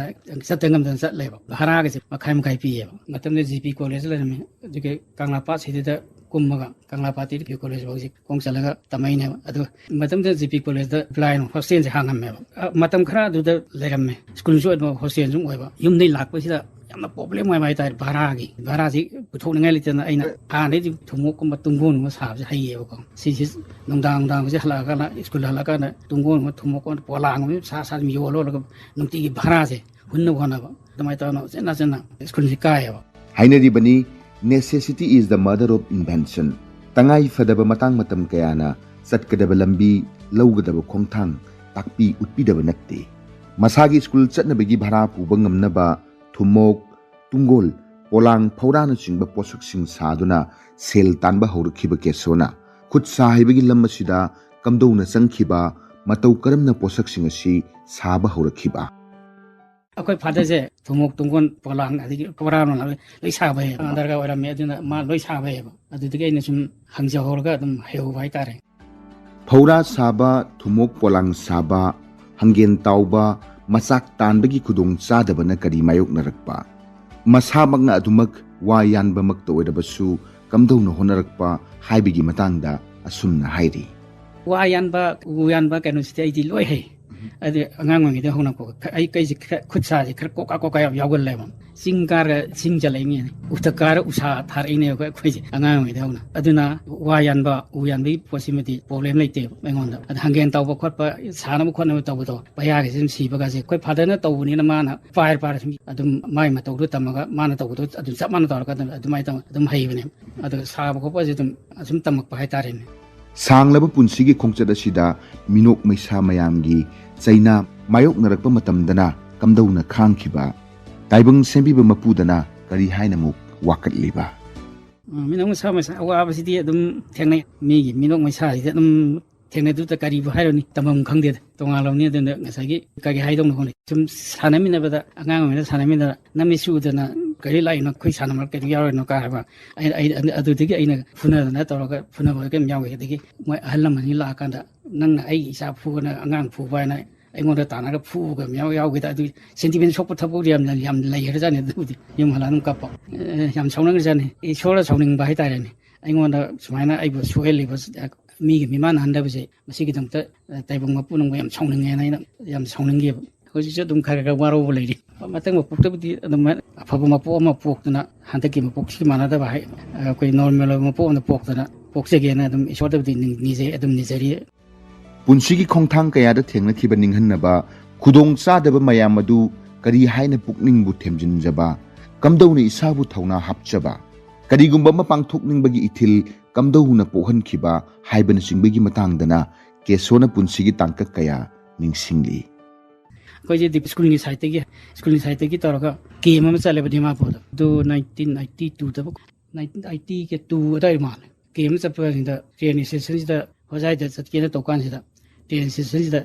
ꯆꯠꯇ ꯉꯝꯗꯅ ꯆꯠꯂꯦꯕ꯫ ꯚꯔꯥꯒꯁꯦ ꯃꯈꯥꯏ ꯃꯈꯥꯏ ꯄꯤꯌꯦꯕ꯫ ꯃꯇꯝꯗ ꯖꯤ ꯄꯤ ꯀꯣꯂꯦꯖ ꯂꯩꯔꯝꯃꯤ꯫ ꯑꯗꯨꯒꯤ ꯀꯪꯂꯥ ꯄꯥꯠꯁꯤꯗ ꯀꯨꯝꯃꯒ ꯀꯪꯂꯥꯄꯥꯇꯤꯗ ꯄꯤ ꯀꯣꯂꯦꯖ ꯐꯥꯎꯁꯦ ꯈꯣꯡ ꯆꯠꯂꯒ ꯇꯝꯃꯛꯏꯅꯦꯕ꯫ ꯑꯗꯣ ꯃꯇꯝꯗꯨꯗ ꯖꯤ ꯄꯤ ꯀꯣꯂꯦꯖꯇ ꯕ꯭ꯂꯥꯏꯟ ꯍꯣꯁꯇꯦꯜꯁꯦ ꯍꯥꯡꯉꯝꯃꯦꯕ꯫ ꯑ, ꯃꯇꯝ ꯈꯔ ꯑꯗꯨꯗ ꯂꯩꯔꯝꯃꯦ꯫ ꯁ꯭ꯀꯨꯜꯁꯨ ꯑꯣꯏꯕ, ꯍꯣꯁꯇꯦꯜꯁꯨ ꯑꯣꯏꯕ, ꯌꯨꯝꯗꯒꯤ ꯂꯥꯛꯄꯁꯤꯗ ꯌꯥꯝꯅ ꯄ꯭ꯔꯣꯕ꯭ꯂꯦꯝ ꯑꯣꯏꯕ ꯍꯥꯏꯇꯥꯔꯦ꯫ ꯚꯔꯥꯒꯤ, ꯚꯔꯥꯁꯤ ꯄꯨꯊꯣꯛꯅꯤꯡꯉꯥꯏ ꯂꯩꯇꯅ ꯑꯩꯅ ꯍꯥꯟꯅꯗꯩꯗꯤ ꯊꯨꯝꯃꯣꯛꯀꯨꯝꯕ ꯇꯨꯡꯒꯣꯟꯒꯨꯝꯕ ꯁꯥꯕꯁꯦ ꯍꯩꯌꯦꯕꯀꯣ꯫ ꯁꯤꯁꯤ ꯅꯨꯡꯗꯥꯡ ꯅꯨꯡꯗꯥꯡꯁꯦ ꯍꯜꯂꯛꯑꯀꯥꯟꯗ, ꯁ꯭ꯀꯨꯜ ꯍꯜꯂꯛꯑꯀꯥꯟꯗ ꯇꯨꯡꯒꯣꯟꯒꯨꯝꯕ, ꯊꯨꯝꯃꯣꯛꯀꯨꯝꯕ, ꯄꯣꯂꯥꯡꯒꯨꯝꯕ ꯁꯥ ꯁꯥ ꯑꯗꯨꯝ ꯌꯣꯜꯂ ꯌꯣꯜꯂꯒ ꯅꯨꯡꯇꯤꯒꯤ ꯚꯔꯥꯁꯦ ꯍꯨꯟꯅꯕ ꯍꯣꯠꯅꯕ꯫ ꯑꯗꯨꯃꯥꯏꯅ ꯇꯧꯗꯅ ꯆꯦꯟꯅ ꯆꯦꯟꯅ ꯁ꯭ꯀꯨꯜꯁꯤ ꯀꯥꯏꯌꯦꯕ꯫ ꯍꯥꯏꯅꯔꯤꯕꯅꯤ, "Necessity is the mother of invention"꯫ ꯇꯉꯥꯏ ꯐꯗꯕ ꯃꯇꯥꯡ ꯃꯇꯝ ꯀꯌꯥꯅ ꯆꯠꯀꯗꯕ ꯂꯝꯕꯤ, ꯂꯧꯒꯗꯕ ꯈꯣꯡꯊꯥꯡ ꯇꯥꯛꯄꯤ ꯎꯠꯄꯤꯗꯕ ꯅꯠꯇꯦ꯫ ꯃꯁꯥꯒꯤ ꯁ꯭ꯀꯨꯜ ꯆꯠꯅꯕꯒꯤ ꯚꯔꯥ ꯄꯨꯕ ꯉꯝꯅꯕ ꯊꯨꯝꯃꯣꯛ, ꯇꯨꯡꯒꯣꯜ, ꯄꯣꯂꯥꯡ, ꯐꯧꯔꯥꯅꯆꯤꯡꯕ ꯄꯣꯠꯁꯛꯁꯤꯡ ꯁꯥꯗꯨꯅ ꯁꯦꯜ ꯇꯥꯟꯕ ꯍꯧꯔꯛꯈꯤꯕ ꯀꯦꯁꯣꯅ ꯈꯨꯠ ꯁꯥ ꯍꯩꯕꯒꯤ ꯂꯝ ꯑꯁꯤꯗ ꯀꯝꯗꯧꯅ ꯆꯪꯈꯤꯕ, ꯃꯇꯧ ꯀꯔꯝꯅ ꯄꯣꯠꯁꯛꯁꯤꯡ ꯑꯁꯤ ꯁꯥꯕ ꯍꯧꯔꯛꯈꯤꯕ? ꯑꯩꯈꯣꯏ ꯐꯥꯗꯔꯁꯦ ꯊꯨꯝꯃꯣꯛ, ꯇꯨꯡꯒꯣꯟ, ꯄꯣꯂꯥꯡ, ꯑꯗꯒꯤ ꯀꯧꯔꯥ ꯅꯨꯡꯂꯥꯡ ꯂꯣꯏ ꯁꯥꯕ ꯍꯩꯌꯦꯕ꯫ ꯗꯔꯀꯥꯔ ꯑꯣꯏꯔꯝꯃꯦ, ꯑꯗꯨꯅ ꯃꯥ ꯂꯣꯏ ꯁꯥꯕ ꯍꯩꯌꯦꯕ꯫ ꯑꯗꯨꯗꯒꯤ ꯑꯩꯅ ꯁꯨꯝ ꯍꯪꯖꯍꯧꯔꯒ ꯑꯗꯨꯝ ꯍꯩꯍꯧꯕ ꯍꯥꯏꯇꯥꯔꯦ꯫ ꯐꯧꯔꯥ ꯁꯥꯕ, ꯊꯨꯝꯃꯣꯛ ꯄꯣꯂꯥꯡ ꯁꯥꯕ, ꯍꯪꯒꯦꯟ ꯇꯥꯎꯕ, ꯃꯆꯥꯛ ꯇꯥꯟꯕꯒꯤ ꯈꯨꯗꯣꯡ ꯆꯥꯗꯕꯅ ꯀꯔꯤ ꯃꯥꯌꯣꯛꯅꯔꯛꯄ? ꯃꯁꯥꯃꯛꯅ ꯑꯗꯨꯃꯛ ꯋꯥ ꯌꯥꯟꯕꯃꯛꯇ ꯑꯣꯏꯔꯕꯁꯨ ꯀꯝꯗꯧꯅ ꯍꯣꯠꯅꯔꯛꯄ ꯍꯥꯏꯕꯒꯤ ꯃꯇꯥꯡꯗ ꯑꯁꯨꯝꯅ ꯍꯥꯏꯔꯤ꯫ ꯋꯥ ꯌꯥꯟꯕ, ꯎ ꯌꯥꯟꯕ ꯀꯩꯅꯣꯁꯤꯗꯤ ꯑꯩꯗꯤ ꯂꯣꯏ ꯍꯩ꯫ ꯑꯗꯨ ꯑꯉꯥꯡ ꯑꯣꯏꯔꯤꯉꯩꯗꯩ ꯍꯧꯅꯀꯣ, ꯑꯩ ꯀꯩꯁꯦ ꯈꯔ ꯈꯨꯠ ꯁꯥꯁꯦ ꯈꯔ ꯀꯣꯛꯀꯥ ꯀꯣꯛꯀꯥ ꯌꯥꯝ ꯌꯥꯎꯒꯜꯂꯦꯕ꯫ ꯆꯤꯡ ꯀꯥꯔꯒ ꯁꯤꯡ ꯆꯜꯂꯛꯏꯅꯦ, ꯎꯊꯛ ꯀꯥꯔ ꯎꯁꯥ ꯊꯥꯔꯛꯏꯅꯦꯕ ꯑꯩꯈꯣꯏꯁꯦ ꯑꯉꯥꯡ ꯑꯣꯏꯔꯤꯉꯩꯗꯩ ꯍꯧꯅ꯫ ꯑꯗꯨꯅ ꯋꯥ ꯌꯥꯟꯕ, ꯎ ꯌꯥꯟꯕꯒꯤ ꯄꯣꯠꯁꯤꯃꯗꯤ ꯄ꯭ꯔꯣꯕ꯭ꯂꯦꯝ ꯂꯩꯇꯦꯕ ꯑꯩꯉꯣꯟꯗ꯫ ꯑꯗ ꯍꯪꯒꯦꯟ ꯇꯧꯕ ꯈꯣꯠꯄ, ꯁꯥꯅꯕ ꯈꯣꯠꯅꯕ ꯇꯧꯕꯗꯣ, ꯄꯩꯌꯥꯒꯤꯁꯦ ꯑꯗꯨꯝ ꯁꯤꯕꯒꯁꯦ ꯑꯩꯈꯣꯏ ꯐꯥꯗꯔꯅ ꯇꯧꯕꯅꯤꯅ ꯃꯥꯅ ꯄꯥꯏꯔ ꯄꯥꯏꯔ ꯁꯨꯝ ꯑꯗꯨꯝ ꯃꯥꯏ ꯃꯇꯧꯗꯣ ꯇꯝꯃꯒ ꯃꯥꯅ ꯇꯧꯕꯗꯣ ꯑꯗꯨꯝ ꯆꯞ ꯃꯥꯟꯅ ꯇꯧꯔꯒ ꯑꯗꯨꯝ ꯑꯗꯨꯃꯥꯏꯅ ꯇꯧ-, ꯑꯗꯨꯝ ꯍꯩꯕꯅꯦ꯫ ꯑꯗꯣ ꯁꯥꯕ ꯈꯣꯠꯄꯁꯦ ꯑꯗꯨꯝ ꯑꯁꯨꯝ ꯇꯝꯃꯛꯄ ꯍꯥꯏꯇꯥꯔꯦꯅꯦ꯫ ꯁꯥꯡꯂꯕ ꯄꯨꯟꯁꯤꯒꯤ ꯈꯣꯡꯆꯠ ꯑꯁꯤꯗ ꯃꯤꯅꯣꯛ ꯃꯩꯁꯥ ꯃꯌꯥꯝꯒꯤ ꯆꯩꯅꯥ ꯃꯥꯌꯣꯛꯅꯔꯛꯄ ꯃꯇꯝꯗꯅ ꯀꯝꯗꯧꯅ ꯈꯥꯡꯈꯤꯕ? ꯇꯥꯏꯕꯪ ꯁꯦꯝꯕꯤꯕ ꯃꯄꯨꯗꯅ ꯀꯔꯤ ꯍꯥꯏꯅ ꯑꯃꯨꯛ ꯋꯥꯀꯠꯂꯤꯕ? ꯎꯝ, ꯃꯤꯅꯣꯛ ꯃꯩꯁꯥ ꯃꯩꯁꯥ ꯑꯋꯥꯕꯁꯤꯗꯤ ꯑꯗꯨꯝ ꯊꯦꯡꯅꯩ꯫ ꯃꯤꯒꯤ ꯃꯤꯅꯣꯛ ꯃꯩꯁꯥꯁꯤꯗꯤ ꯑꯗꯨꯝ ꯊꯦꯡꯅꯗꯨꯗ ꯀꯔꯤꯕꯨ ꯍꯥꯏꯔꯨꯅꯤ, ꯇꯝꯐꯝ ꯈꯪꯗꯦꯗ꯫ ꯇꯣꯉꯥꯟꯂꯕꯅꯤ꯫ ꯑꯗꯨꯅ ꯉꯁꯥꯏꯒꯤ ꯀꯔꯤ ꯍꯥꯏꯗꯧꯅꯣ ꯈꯪꯗꯦ꯫ ꯁꯨꯝ ꯁꯥꯟꯅꯃꯤꯟꯅꯕꯗ, ꯑꯉꯥꯡ ꯑꯣꯏꯅ ꯁꯥꯟꯅꯃꯤꯟꯅꯕ, "ꯅꯃꯤꯠꯁꯤ ꯎꯗꯅ ꯀꯔꯤ ꯂꯥꯛꯏꯅꯣ, ꯑꯩꯈꯣꯏ ꯁꯥꯟꯅꯕ ꯀꯩꯅꯣ ꯌꯥꯎꯔꯤꯅꯣ?" ꯀꯥꯏ ꯍꯥꯏꯕ꯫ ꯑꯩ, ꯑꯩ, ꯑꯗꯨꯗꯒꯤ ꯑꯩꯅ ꯐꯨꯅꯗꯅ ꯇꯧꯔꯒ ꯐꯨꯅꯕ ꯀꯩꯝ ꯌꯥꯎꯈꯤ꯫ ꯑꯗꯒꯤ ꯃꯣꯏ ꯑꯍꯜ ꯂꯃꯟꯁꯤ ꯂꯥꯛꯑꯀꯥꯟꯗ, "ꯅꯪꯅ ꯑꯩꯒꯤ ꯏꯆꯥ ꯐꯨꯒꯅ ꯑꯉꯥꯡ ꯐꯨꯕ" ꯍꯥꯏꯅ ꯑꯩꯉꯣꯟꯗ ꯇꯥꯟꯅꯔꯒ ꯐꯨꯕꯒ ꯃꯌꯥꯝ ꯌꯥꯎꯈꯤꯗ꯫ ꯑꯗꯨ ꯁꯦꯟꯇꯤꯃꯦꯟ ꯁꯣꯛꯄ ꯊꯕꯛ ꯌꯥꯝꯅ, ꯌꯥꯝ ꯂꯩꯈ꯭ꯔꯖꯥꯠꯅꯤ꯫ ꯑꯗꯨꯕꯨꯗꯤ ꯌꯨꯝ ꯍꯜꯂꯛꯑ ꯑꯗꯨꯝ ꯀꯞꯄ꯫ ꯑꯦ, ꯌꯥꯝ ꯁꯥꯎꯅꯤꯡꯈ꯭ꯔꯖꯥꯠꯅꯤ꯫ ꯏꯁꯣꯔꯗ ꯁꯥꯎꯅꯤꯡꯕ ꯍꯥꯏꯇꯥꯔꯦꯅꯦ꯫ ꯑꯩꯉꯣꯟꯗ ꯁꯨꯃꯥꯏꯅ ꯑꯩꯕꯨ ꯁꯣꯛꯍꯜꯂꯤꯕ, ꯃꯤꯒꯤ ꯃꯤꯃꯥꯟ ꯍꯟꯗꯕꯁꯦ, ꯃꯁꯤꯒꯤꯗꯃꯛꯇ, ꯑ, ꯇꯥꯏꯕꯪ ꯃꯄꯨ ꯅꯪꯕꯨ ꯌꯥꯝ ꯁꯥꯎꯅꯤꯡꯉꯦꯅ ꯑꯩꯅ ꯌꯥꯝ ꯁꯥꯎꯅꯤꯡꯈꯤꯕ꯫ ꯍꯧꯖꯤꯛꯁꯨ ꯑꯗꯨꯝ ꯈꯔ ꯈꯔ ꯋꯥꯔꯧꯕ ꯂꯩꯔꯤ꯫ ꯃꯊꯪ ꯃꯄꯣꯛꯇꯕꯨꯗꯤ ꯑꯗꯨꯝ ꯑꯐꯕ ꯃꯄꯣꯛ ꯑꯃ ꯄꯣꯛꯇꯅ, ꯍꯟꯗꯛꯀꯤ ꯃꯄꯣꯛꯁꯤꯒ ꯃꯥꯟꯅꯗꯕ ꯍꯥꯏ-, ꯑꯩꯈꯣꯏ ꯅꯣꯔꯃꯦꯜ ꯑꯣꯏꯕ ꯃꯄꯣꯛ ꯑꯃ ꯄꯣꯛꯇꯅ ꯄꯣꯛꯆꯒꯦꯅ ꯑꯗꯨꯝ ꯏꯁꯣꯔꯗꯕꯨꯗꯤ ꯅꯤꯡ-, ꯅꯤꯖꯩ, ꯑꯗꯨꯝ ꯅꯤꯖꯔꯤ꯫ ꯄꯨꯟꯁꯤꯒꯤ ꯈꯣꯡꯊꯥꯡ ꯀꯌꯥꯗ ꯊꯦꯡꯅꯈꯤꯕ ꯅꯤꯡꯍꯟꯅꯕ, ꯈꯨꯗꯣꯡ ꯆꯥꯗꯕ ꯃꯌꯥꯝ ꯑꯗꯨ ꯀꯔꯤ ꯍꯥꯏꯅ ꯄꯨꯛꯅꯤꯡꯕꯨ ꯊꯦꯝꯖꯤꯟꯖꯕ, ꯀꯝꯗꯧꯅ ꯏꯁꯥꯕꯨ ꯊꯧꯅꯥ ꯍꯥꯞꯆꯕ, ꯀꯔꯤꯒꯨꯝꯕ ꯑꯃ ꯄꯥꯡꯊꯣꯛꯅꯤꯡꯕꯒꯤ ꯏꯊꯤꯜ ꯀꯝꯗꯧꯅ ꯄꯣꯛꯍꯟꯈꯤꯕ ꯍꯥꯏꯕꯅꯆꯤꯡꯕꯒꯤ ꯃꯇꯥꯡꯗꯅ ꯀꯦꯁꯣꯅ ꯄꯨꯟꯁꯤꯒꯤ ꯇꯥꯡꯀꯛ ꯀꯌꯥ ꯅꯤꯡꯁꯤꯡꯂꯤ꯫ ꯑꯩꯈꯣꯏꯁꯦ ꯗꯤꯞ ꯁ꯭ꯀꯨꯜꯒꯤ ꯁꯥꯏꯠꯇꯒꯤ, ꯁ꯭ꯀꯨꯜꯒꯤ ꯁꯥꯏꯠꯇꯒꯤ ꯇꯧꯔꯒ ꯀꯦꯝ ꯑꯃ ꯆꯠꯂꯦꯕ ꯗꯤꯃꯥꯄꯨꯔꯗ꯫ ꯑꯗꯨ ꯅꯥꯏꯟꯇꯤꯟ ꯑꯩꯠꯇꯤ ꯇꯨꯗ, ꯅꯥꯏꯟꯇꯤꯟ ꯑꯩꯠꯇꯤꯒ ꯇꯨ ꯑꯗꯨꯋꯥꯏ ꯃꯥꯜꯂꯦ꯫ ꯀꯦꯝ ꯑꯃ ꯆꯠꯄ ꯀꯥꯟꯁꯤꯗ ꯇ꯭ꯔꯦꯟ ꯏꯁꯇꯦꯁꯟꯁꯤꯗ ꯍꯣꯖꯥꯏꯗ ꯆꯠꯀꯦꯅ ꯇꯧ ꯀꯥꯟꯁꯤꯗ, ꯇ꯭ꯔꯦꯟ ꯏꯁꯇꯦꯁꯟꯁꯤꯗ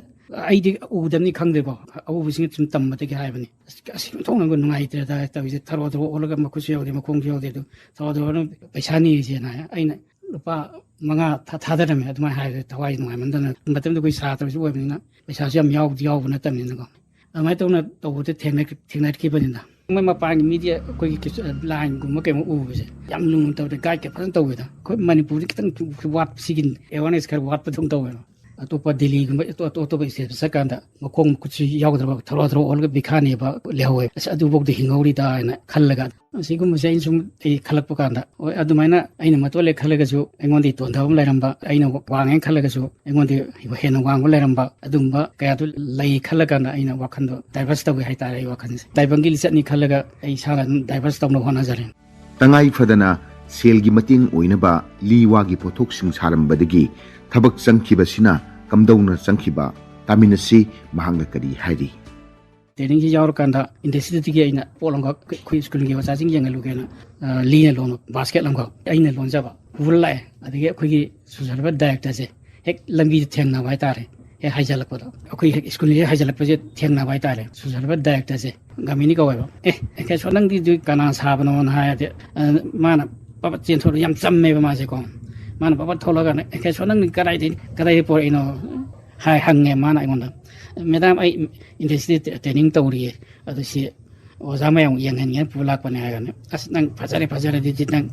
ꯑꯩꯗꯤ ꯎꯗꯕꯅꯤ ꯈꯪꯗꯦꯀꯣ, ꯑꯎꯕꯁꯤꯡꯅ ꯁꯨꯝ ꯇꯝꯕꯗꯒꯤ ꯍꯥꯏꯕꯅꯤ꯫ "ꯑꯁ, ꯑꯁꯤ ꯑꯣꯟꯊꯣꯛꯅ ꯅꯨꯡꯉꯥꯏꯇ꯭ꯔꯦꯗ" ꯇꯧꯔꯤꯁꯦ, ꯊꯔꯣ ꯊꯔꯣ ꯑꯣꯜꯂꯒ ꯃꯈꯨꯠꯁꯨ ꯌꯥꯎꯗꯦ, ꯃꯈꯣꯡꯁꯨ ꯌꯥꯎꯗꯦ꯫ ꯑꯗꯨ ꯊꯔꯣ ꯊꯔꯣꯅ "ꯄꯩꯁꯥ ꯅꯤꯔꯤꯁꯦꯅ" ꯍꯥꯏ꯫ ꯑꯩꯅ ꯂꯨꯄꯥ ꯃꯉꯥ ꯊꯥ-, ꯊꯥꯗꯔꯝꯃꯦ꯫ ꯑꯗꯨꯃꯥꯏꯅ ꯍꯥꯏꯔꯦ, ꯊꯋꯥꯏ ꯅꯨꯡꯉꯥꯏꯃꯟꯗꯅ꯫ ꯃꯇꯝꯗꯨꯗ ꯑꯩꯈꯣꯏ ꯁꯥꯇ꯭ꯔꯁꯨ ꯑꯣꯏꯕꯅꯤꯅ ꯄꯩꯁꯥꯁꯨ ꯌꯥꯝ ꯌꯥꯎꯕꯗꯤ ꯌꯥꯎꯕ ꯅꯠꯇꯕꯅꯤꯅꯀꯣ꯫ ꯑꯗꯨꯃꯥꯏꯅ ꯇꯧꯅ ꯇꯧꯕꯗ ꯊꯦꯡꯅ-, ꯊꯦꯡꯅꯔꯛꯈꯤꯕꯅꯤꯅ꯫ ꯃꯣꯏ ꯃꯄꯥꯟꯒꯤ ꯃꯤꯗꯤ ꯑꯩꯈꯣꯏꯒꯤ ꯀꯩꯁꯨ, ꯂꯥꯏꯟꯒꯨꯝꯕ ꯀꯩꯒꯨꯝꯕ ꯎꯕꯁꯦ ꯌꯥꯝ ꯂꯨꯅ ꯇꯧꯗꯦ, ꯒꯥꯏꯗꯀ ꯐꯖꯅ ꯇꯧꯋꯦꯗ꯫ ꯑꯩꯈꯣꯏ ꯃꯅꯤꯄꯨꯔꯗꯤ ꯈꯤꯇꯪ ꯋꯥꯠꯄ, ꯁꯤꯒꯤ ꯑꯦꯋꯥꯔꯅꯦꯁ ꯈꯔ ꯋꯥꯠꯄꯗꯧꯅ ꯇꯧꯋꯦꯕ꯫ ꯑꯇꯣꯞꯄ ꯗꯤꯜꯂꯤꯒꯨꯝꯕ, ꯑꯇꯣꯞ-, ꯑꯇꯣꯞ-, ꯑꯇꯣꯞꯄ ꯁ꯭ꯇꯦꯠꯇ ꯆꯠꯀꯥꯟꯗ ꯃꯈꯣꯡ ꯃꯈꯨꯠꯁꯤ ꯌꯥꯎꯗ꯭ꯔꯕ ꯊꯔꯣ ꯊꯔꯣ ꯑꯣꯜꯂꯒ ꯕꯤꯈꯥꯅꯦꯕ ꯂꯩꯍꯧꯋꯦ꯫ ꯑꯁ, ꯑꯗꯨꯐꯥꯎꯗ ꯍꯤꯡꯍꯧꯔꯤꯗ ꯍꯥꯏꯅ ꯈꯜꯂꯒ, ꯑꯁꯤꯒꯨꯝꯕꯁꯦ ꯑꯩꯅ ꯁꯨꯝ ꯑꯩ ꯈꯜꯂꯛꯄ ꯀꯥꯟꯗ, ꯍꯣꯏ, ꯑꯗꯨꯃꯥꯏꯅ ꯑꯩꯅ ꯃꯇꯣꯜꯂꯦ ꯈꯜꯂꯒꯁꯨ ꯑꯩꯉꯣꯟꯗ ꯇꯣꯟꯊꯕ ꯑꯃ ꯂꯩꯔꯝꯕ, ꯑꯩꯅ ꯋꯥꯡꯉꯦ ꯈꯜꯂꯒꯁꯨ ꯑꯩꯉꯣꯟꯗ ꯍꯦꯟꯅ ꯋꯥꯡꯕ ꯂꯩꯔꯝꯕ, ꯑꯗꯨꯒꯨꯝꯕ ꯀꯌꯥꯗꯨ ꯂꯩ ꯈꯜꯂ ꯀꯥꯟꯗ ꯑꯩꯅ ꯋꯥꯈꯜꯗꯣ ꯗꯥꯏꯚꯔꯁ ꯇꯧꯋꯦ ꯍꯥꯏꯇꯥꯔꯦ꯫ ꯑꯩ ꯋꯥꯈꯜꯁꯦ ꯇꯥꯏꯕꯪꯒꯤ ꯂꯤꯆꯠꯅꯤ ꯈꯜꯂꯒ ꯑꯩ ꯏꯁꯥꯅ ꯑꯗꯨꯝ ꯗꯥꯏꯚꯔꯁ ꯇꯧꯅꯕ ꯍꯣꯠꯅꯖꯔꯦ꯫ ꯇꯉꯥꯏ ꯐꯗꯅ ꯁꯦꯜꯒꯤ ꯃꯇꯦꯡ ꯑꯣꯏꯅꯕ ꯂꯤ ꯋꯥꯒꯤ ꯄꯣꯠꯊꯣꯛꯁꯤꯡ ꯁꯥꯔꯝꯕꯗꯒꯤ ꯊꯕꯛ ꯆꯪꯈꯤꯕꯁꯤꯅ ꯀꯝꯗꯧꯅ ꯆꯪꯈꯤꯕ? ꯇꯥꯃꯤꯟꯅꯁꯤ, ꯃꯍꯥꯛꯅ ꯀꯔꯤ ꯍꯥꯏꯔꯤ꯫ ꯇ꯭ꯔꯦꯅꯤꯡꯁꯤ ꯌꯥꯎꯔꯀꯥꯟꯗ ꯏꯟꯗꯁꯇ꯭ꯔꯤꯗꯒꯤ ꯑꯩꯅ ꯄꯣꯠ ꯑꯃꯈꯛ ꯑꯩꯈꯣꯏ ꯁ꯭ꯀꯨꯜꯒꯤ ꯑꯣꯖꯥꯁꯤꯡ ꯌꯦꯡꯍꯜꯂꯨꯒꯦꯅ, ꯑ, ꯂꯤꯅ ꯂꯣꯟꯕ ꯕꯥꯁꯀꯦꯠ ꯑꯃꯈꯛ ꯑꯩꯅ ꯂꯣꯟꯖꯕ ꯄꯨꯔ ꯂꯥꯛꯑꯦ꯫ ꯑꯗꯒꯤ ꯑꯩꯈꯣꯏꯒꯤ ꯁꯣꯁꯥꯏꯇꯤ ꯗꯥꯏꯔꯦꯛꯇꯔꯁꯦ ꯍꯦꯛ ꯂꯝꯕꯤꯗ ꯊꯦꯡꯅꯕ ꯍꯥꯏꯇꯥꯔꯦ, ꯍꯦꯛ ꯍꯥꯏꯖꯤꯜꯂꯛꯄꯗꯣ, ꯑꯩꯈꯣꯏ ꯍꯦꯛ ꯁ꯭ꯀꯨꯜ ꯍꯦꯛ ꯍꯥꯏꯖꯤꯜꯂꯛꯄꯁꯦ ꯊꯦꯡꯅꯕ ꯍꯥꯏꯇꯥꯔꯦ꯫ ꯁꯣꯁꯥꯏꯇꯤ ꯗꯥꯏꯔꯦꯛꯇꯔꯁꯦ ꯒꯥꯃꯤꯅꯤ ꯀꯧꯋꯦꯕ꯫ "ꯑꯦ, ꯑꯦ, ꯀꯩꯁꯨ ꯅꯪꯗꯤ ꯑꯗꯨ ꯀꯅꯥ ꯁꯥꯕꯅꯣꯅ?" ꯍꯥꯏꯔꯗꯤ, ꯑ, ꯃꯥꯅ ꯄꯕꯠ ꯆꯦꯟꯊꯣꯔꯛꯑꯦ, ꯌꯥꯝ ꯆꯝꯃꯦꯕ ꯃꯥꯁꯦꯀꯣ꯫ ꯃꯥꯅ ꯄꯕꯠ ꯊꯣꯛꯂꯛꯑꯒꯅꯦ, "ꯑꯦ, ꯀꯩꯁꯨ ꯅꯪꯗꯤ ꯀꯗꯥꯏꯗꯩ, ꯀꯗꯥꯏꯗꯩ ꯄꯨꯔꯛꯏꯅꯣ?" ꯍꯥꯏ ꯍꯪꯉꯦ ꯃꯥꯅ ꯑꯩꯉꯣꯟꯗ꯫ "ꯃꯦꯗꯥꯝ, ꯑꯩ ꯏꯟꯗꯁꯇ꯭ꯔꯤ ꯇ꯭ꯔꯦꯅꯤꯡ ꯇꯧꯔꯤꯌꯦ, ꯑꯗꯨ ꯁꯤ ꯑꯣꯖꯥ ꯃꯌꯥꯝ ꯌꯦꯡꯍꯟꯒꯦꯅ ꯄꯨ ꯂꯥꯛꯄꯅꯦ ꯍꯥꯏꯔꯒꯅꯦ, "ꯑꯁ, ꯅꯪ ꯐꯖꯔꯦ, ꯐꯖꯔꯦ, ꯑꯗꯨꯗꯤ ꯅꯪ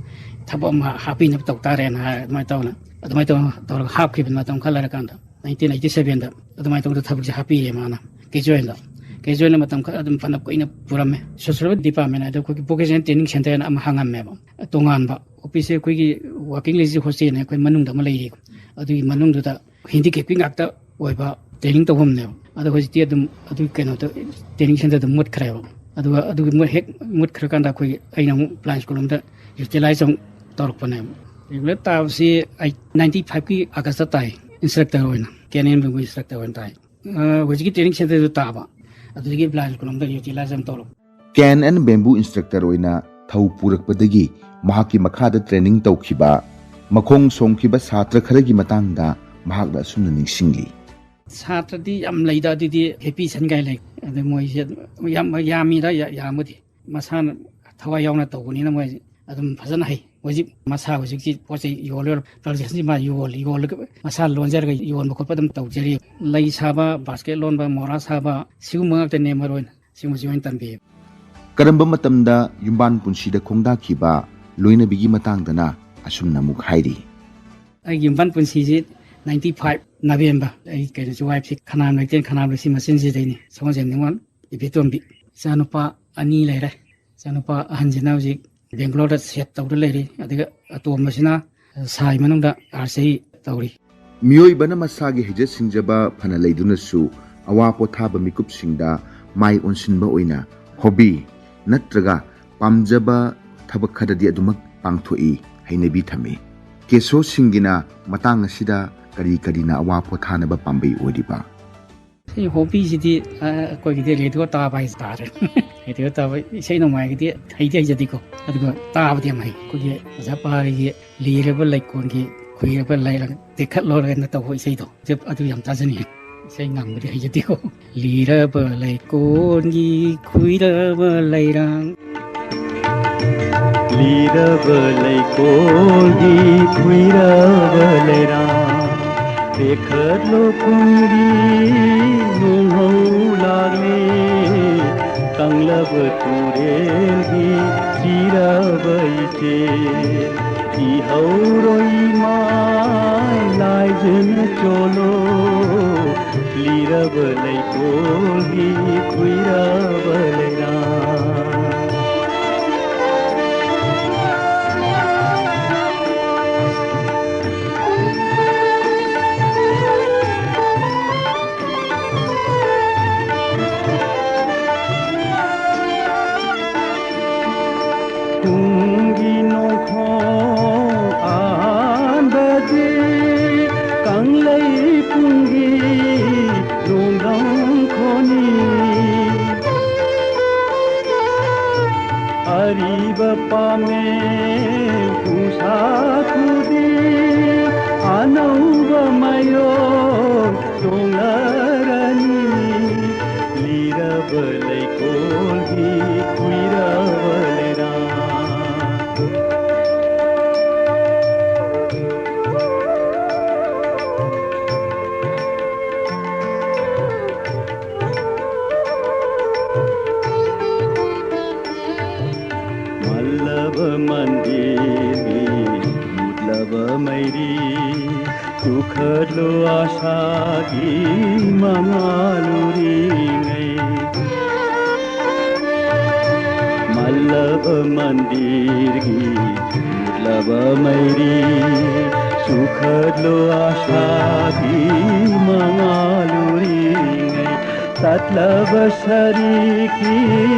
ꯊꯕꯛ ꯑꯃ ꯍꯥꯞꯄꯤꯅꯕ ꯇꯧ ꯇꯥꯔꯦꯅ" ꯍꯥꯏꯔ ꯑꯗꯨꯃꯥꯏꯅ ꯇꯧꯅ, ꯑꯗꯨꯃꯥꯏꯅ ꯇꯧꯔ, ꯇꯧꯔꯒ ꯍꯥꯞꯈꯤꯕꯅꯤ꯫ ꯃꯇꯝ ꯈꯔ ꯂꯩꯔꯀꯥꯟꯗ, ꯅꯥꯏꯟꯇꯤꯟ ꯑꯩꯠꯇꯤ ꯁꯚꯦꯟꯗ ꯑꯗꯨꯃꯥꯏꯅ ꯇꯧꯗꯅ ꯊꯕꯛꯁꯦ ꯍꯥꯞꯄꯤꯔꯦ ꯃꯥꯅ꯫ ꯀꯦꯖꯨꯋꯦꯜꯗ, ꯀꯦꯖꯨꯋꯦꯜꯗ ꯃꯇꯝ ꯈꯔ ꯑꯗꯨꯝ ꯐꯅ ꯀꯨꯏꯅ ꯄꯨꯔꯝꯃꯦ꯫ ꯁꯣꯁꯤꯌꯦꯜ ꯗꯤꯄꯥꯔꯠꯃꯦꯟ ꯍꯥꯏꯗ ꯑꯩꯈꯣꯏꯒꯤ ꯚꯣꯀꯦꯁꯅꯦꯜ ꯇ꯭ꯔꯦꯅꯤꯡ ꯁꯦꯟꯇꯔ ꯍꯥꯏꯅ ꯑꯃ ꯍꯥꯡꯉꯝꯃꯦꯕ, ꯇꯣꯉꯥꯟꯕ꯫ ꯑꯣꯐꯤꯁꯁꯦ ꯑꯩꯈꯣꯏꯒꯤ ꯋꯥꯔꯀꯤꯡ ꯂꯦꯗꯤꯁ ꯍꯣꯁꯇꯦꯜꯅ ꯑꯩꯈꯣꯏ ꯃꯅꯨꯡꯗ ꯑꯃ ꯂꯩꯔꯤ, ꯑꯗꯨꯒꯤ ꯃꯅꯨꯡꯗꯨꯗ ꯍꯦꯟꯗꯤꯀꯦꯞꯀꯤ ꯉꯥꯛꯇ ꯑꯣꯏꯕ ꯇ꯭ꯔꯦꯅꯤꯡ ꯇꯧꯐꯝꯅꯦꯕ꯫ ꯑꯗꯣ ꯍꯧꯖꯤꯛꯇꯤ ꯑꯗꯨꯝ ꯑꯗꯨꯒꯤ ꯀꯩꯅꯣꯗꯣ, ꯇ꯭ꯔꯦꯅꯤꯡ ꯁꯦꯟꯇꯔꯗꯣ ꯃꯨꯠꯈ꯭ꯔꯦꯕ꯫ ꯑꯗꯨꯒ ꯑꯗꯨꯒꯤ ꯃꯨꯠ-, ꯍꯦꯛ ꯃꯨꯠꯈ꯭ꯔꯀꯥꯟꯗ ꯑꯩꯈꯣꯏꯒꯤ, ꯑꯩꯅ ꯑꯃꯨꯛ ꯕ꯭ꯂꯥꯏꯟ ꯁ꯭ꯀꯨꯜ ꯑꯃꯗ ꯌꯨꯇꯤꯂꯥꯏꯁ ꯑꯃꯨꯛ ꯇꯧꯔꯛꯄꯅꯦꯕ꯫ ꯔꯤꯒꯨꯂꯔ ꯇꯥꯕꯁꯤ ꯑꯩ ꯅꯥꯏꯟꯇꯤ ꯐꯥꯏꯚꯀꯤ ꯑꯥꯒꯁꯇ ꯇꯥꯏ, ꯏꯟꯁꯇ꯭ꯔꯛꯇꯔ ꯑꯣꯏꯅ, ꯀꯦ ꯑꯦꯟ ꯑꯦꯝ ꯕꯦꯝꯕꯨ ꯏꯟꯁꯇ꯭ꯔꯛꯇꯔ ꯑꯣꯏꯅ ꯇꯥꯏ꯫ ꯑ, ꯍꯧꯖꯤꯛꯀꯤ ꯇ꯭ꯔꯦꯅꯤꯡ ꯁꯦꯟꯇꯔꯗꯨ ꯇꯥꯕ, ꯑꯗꯨꯗꯒꯤ ꯕ꯭ꯂꯥꯏꯟ ꯁ꯭ꯀꯨꯜ ꯑꯃꯗ ꯌꯨꯇꯤꯂꯥꯏꯁ ꯑꯃ ꯇꯧꯔꯛꯄ꯫ ꯀꯦ ꯑꯦꯟ ꯑꯦꯝ ꯕꯦꯝꯕꯨ ꯏꯟꯁꯇ꯭ꯔꯛꯇꯔ ꯑꯣꯏꯅ ꯊꯧ ꯄꯨꯔꯛꯄꯗꯒꯤ ꯃꯍꯥꯛꯀꯤ ꯃꯈꯥꯗ ꯇ꯭ꯔꯦꯅꯤꯡ ꯇꯧꯈꯤꯕ, ꯃꯈꯣꯡ ꯁꯣꯝꯈꯤꯕ ꯁꯥꯇ꯭ꯔ ꯈꯔꯒꯤ ꯃꯇꯥꯡꯗ ꯃꯍꯥꯛꯅ ꯑꯁꯨꯝꯅ ꯅꯤꯡꯁꯤꯡꯂꯤ꯫ ꯁꯥꯇ꯭ꯔꯗꯤ ꯌꯥꯝ ꯂꯩꯗ, ꯑꯗꯨꯗꯤ ꯍꯦꯄꯤ ꯁꯟ ꯀꯥꯏ ꯂꯩ꯫ ꯑꯗꯨ ꯃꯣꯏꯁꯦ ꯌꯥꯝ ꯌꯥꯝꯃꯤꯗ, ꯌꯥ-, ꯌꯥꯝꯕꯨꯗꯤ꯫ ꯃꯁꯥꯅ ꯊꯋꯥꯏ ꯌꯥꯎꯅ ꯇꯧꯕꯅꯤꯅ ꯃꯣꯏ ꯑꯗꯨꯝ ꯐꯖꯅ ꯍꯩ꯫ ꯍꯧꯖꯤꯛ ꯃꯁꯥ ꯍꯧꯖꯤꯛꯁꯤ ꯄꯣꯠ ꯆꯩ ꯌꯣꯜꯂꯦ, ꯄ꯭ꯔꯗꯛꯁꯟꯁꯤ ꯃꯥ ꯌꯣꯜ-, ꯌꯣꯜꯂꯒ ꯃꯁꯥ ꯂꯣꯟꯖꯔꯒ ꯌꯣꯟꯕ ꯈꯣꯠꯄ ꯑꯗꯨꯝ ꯇꯧꯖꯔꯤ꯫ ꯂꯩ ꯁꯥꯕ, ꯕꯥꯁꯀꯦꯠ ꯂꯣꯟꯕ, ꯃꯣꯔꯥ ꯁꯥꯕ, ꯁꯤꯒꯨꯝꯕ ꯉꯥꯛꯇꯅꯦ ꯃꯔꯨ ꯑꯣꯏꯅ꯫ ꯁꯤꯒꯨꯝꯕꯁꯤ ꯑꯣꯏꯅ ꯇꯝꯕꯤꯌꯦ꯫ ꯀꯔꯝꯕ ꯃꯇꯝꯗ ꯌꯨꯝꯕꯥꯟ ꯄꯨꯟꯁꯤꯗ ꯈꯣꯡꯗꯥꯈꯤꯕ ꯂꯣꯏꯅꯕꯤꯒꯤ ꯃꯇꯥꯡꯗꯅ ꯑꯁꯨꯝꯅ ꯑꯃꯨꯛ ꯍꯥꯏꯔꯤ꯫ ꯑꯩꯒꯤ ꯌꯨꯝꯕꯥꯟ ꯄꯨꯟꯁꯤꯁꯤ ꯅꯥꯏꯟꯇꯤ ꯐꯥꯏꯚ ꯅꯕꯦꯝꯕꯔ, ꯑꯩ ꯀꯩꯅꯣꯁꯤ, ꯋꯥꯏꯐꯁꯤ ꯈꯅꯥꯝ ꯂꯩꯇꯦ, ꯈꯅꯥꯝ ꯂꯩꯁꯤ ꯃꯆꯤꯟꯁꯤꯗꯩꯅꯤ, ꯁꯒꯣꯜꯁꯦꯝ ꯅꯤꯉꯣꯜ ꯏꯕꯦꯇꯣꯟꯕꯤ꯫ ꯏꯆꯥꯅꯨꯄꯥ ꯑꯅꯤ ꯂꯩꯔꯦ꯫ ꯏꯆꯥꯅꯨꯄꯥ ꯑꯍꯟꯁꯤꯅ ꯍꯧꯖꯤꯛ ꯕꯦꯡꯒ꯭ꯂꯣꯔꯗ ꯁꯦꯠ ꯇꯧꯗꯨꯅ ꯂꯩꯔꯤ, ꯑꯗꯨꯒ ꯑꯇꯣꯝꯕꯁꯤꯅ ꯁꯥꯏ ꯃꯅꯨꯡꯗ ꯑꯥꯔꯆꯔꯤ ꯇꯧꯔꯤ꯫ ꯃꯤꯑꯣꯏꯕꯅ ꯃꯁꯥꯒꯤ ꯍꯩꯖ ꯁꯤꯡꯖꯕ ꯐꯅ ꯂꯩꯗꯨꯅꯁꯨ ꯑꯋꯥ ꯄꯣꯊꯥꯕ ꯃꯤꯀꯨꯞꯁꯤꯡꯗ ꯃꯥꯏ ꯑꯣꯟꯁꯤꯟꯕ ꯑꯣꯏꯅ ꯍꯣꯕꯤ ꯅꯠꯇ꯭ꯔꯒ ꯄꯥꯝꯖꯕ ꯊꯕꯛ ꯈꯔꯗꯤ ꯑꯗꯨꯃꯛ ꯄꯥꯡꯊꯣꯛꯏ, ꯍꯩꯅꯕꯤ ꯊꯝꯃꯤ꯫ ꯀꯦꯁꯣ ꯁꯤꯡꯒꯤꯅ ꯃꯇꯥꯡ ꯑꯁꯤꯗ ꯀꯔꯤ ꯀꯔꯤꯅ ꯑꯋꯥ ꯄꯣꯊꯥꯅꯕ ꯄꯥꯝꯕꯩ ꯑꯣꯏꯔꯤꯕ? ꯁꯤ ꯍꯣꯕꯤꯁꯤꯗꯤ, ꯑ, ꯑꯩꯈꯣꯏꯒꯤꯗꯤ ꯔꯦꯗꯤꯑꯣ ꯇꯥꯕ ꯍꯥꯏꯁꯦ ꯇꯥꯔꯦ꯫ ꯔꯦꯗꯤꯑꯣ ꯇꯥꯕ, ꯏꯁꯩ ꯅꯣꯡꯃꯥꯏꯒꯤꯗꯤ ꯍꯩꯗꯤ ꯍꯩꯖꯗꯦꯀꯣ, ꯑꯗꯨꯒ ꯇꯥꯕꯗꯤ ꯌꯥꯝ ꯍꯩ꯫ ꯑꯩꯈꯣꯏꯒꯤ ꯑꯣꯖꯥ ꯄꯥꯔꯤꯒꯤ "ꯂꯤꯔꯕ ꯂꯩꯀꯣꯜꯒꯤ ꯈꯨꯏꯔꯕ ꯂꯩꯔꯥꯡ ꯇꯦꯛꯈꯠꯂꯣꯔꯅ" ꯇꯧꯕ ꯏꯁꯩꯗꯣ, ꯑꯗꯨ ꯌꯥꯝ ꯇꯥꯖꯅꯤꯡꯉꯤ꯫ ꯏꯁꯩ ꯉꯪꯕꯗꯤ ꯍꯩꯖꯗꯦꯀꯣ꯫ ꯂꯤꯔꯕ ꯂꯩꯀꯣꯜꯒꯤ ꯈꯨꯏꯔꯕ ꯂꯩꯔꯥꯡ꯫ ꯂꯤꯔꯕ ꯂꯩꯀꯣꯜꯒꯤ ꯈꯨꯏꯔꯕ ꯂꯩꯔꯥꯡ, ꯇꯦꯛꯈꯠꯂꯣ ꯈꯨꯟꯒꯤ ꯅꯣꯡꯍꯧ ꯂꯥꯛꯂꯦ, ꯀꯪꯂ ꯇꯨꯔꯦꯜꯒꯤ ꯆꯤꯔꯕ ꯏꯆꯦꯜ, ꯏꯍꯧꯔꯣꯏ ꯏꯃꯥꯏ ꯂꯥꯏꯖꯅ ꯆꯣꯜꯂꯣ, ꯂꯤꯔꯕ ꯂꯩꯀꯣꯜꯒꯤ ꯀꯨꯏꯔꯕ ꯂꯩꯔꯥꯡ꯫ ꯇꯨꯡꯒꯤ ꯅꯣꯡꯈꯣꯡ ꯑꯍꯥꯟꯕꯗꯤ ꯀꯪꯂꯩ ꯄꯨꯡꯒꯤ ꯅꯣꯡꯗꯝ ꯈꯣꯟꯅꯤ꯫ ꯑꯔꯤꯕ ꯄꯥꯃꯦ ꯎꯁꯥ ꯈꯨꯗꯤꯡ ꯑꯅꯧꯕ ꯃꯌꯣꯜ ꯆꯣꯡꯂꯔꯅꯤ꯫ ꯂꯤꯔꯕ ꯂꯩꯀꯣꯜꯒꯤ ꯀꯨꯏꯔꯕ ꯂꯩꯔꯥꯡ꯫ ꯃꯜꯂꯕ ꯃꯟꯗꯤꯔꯒꯤ ꯃꯨꯠꯂꯕ ꯃꯩꯔꯤ, ꯇꯨꯈꯠꯂꯣ ꯑꯥꯁꯥꯒꯤ ꯃꯉꯥꯜ ꯎꯔꯤꯉꯩ꯫ ꯃꯜꯂꯕ ꯃꯟꯗꯤꯔꯒꯤ ꯃꯨꯠꯂꯕ ꯃꯩꯔꯤ, ꯆꯨꯈꯠꯂꯣ ꯑꯥꯁꯥꯒꯤ ꯃꯉꯥꯜ ꯎꯔꯤꯉꯩ꯫ ꯇꯠꯂꯕ ꯁꯔꯤꯛꯀꯤ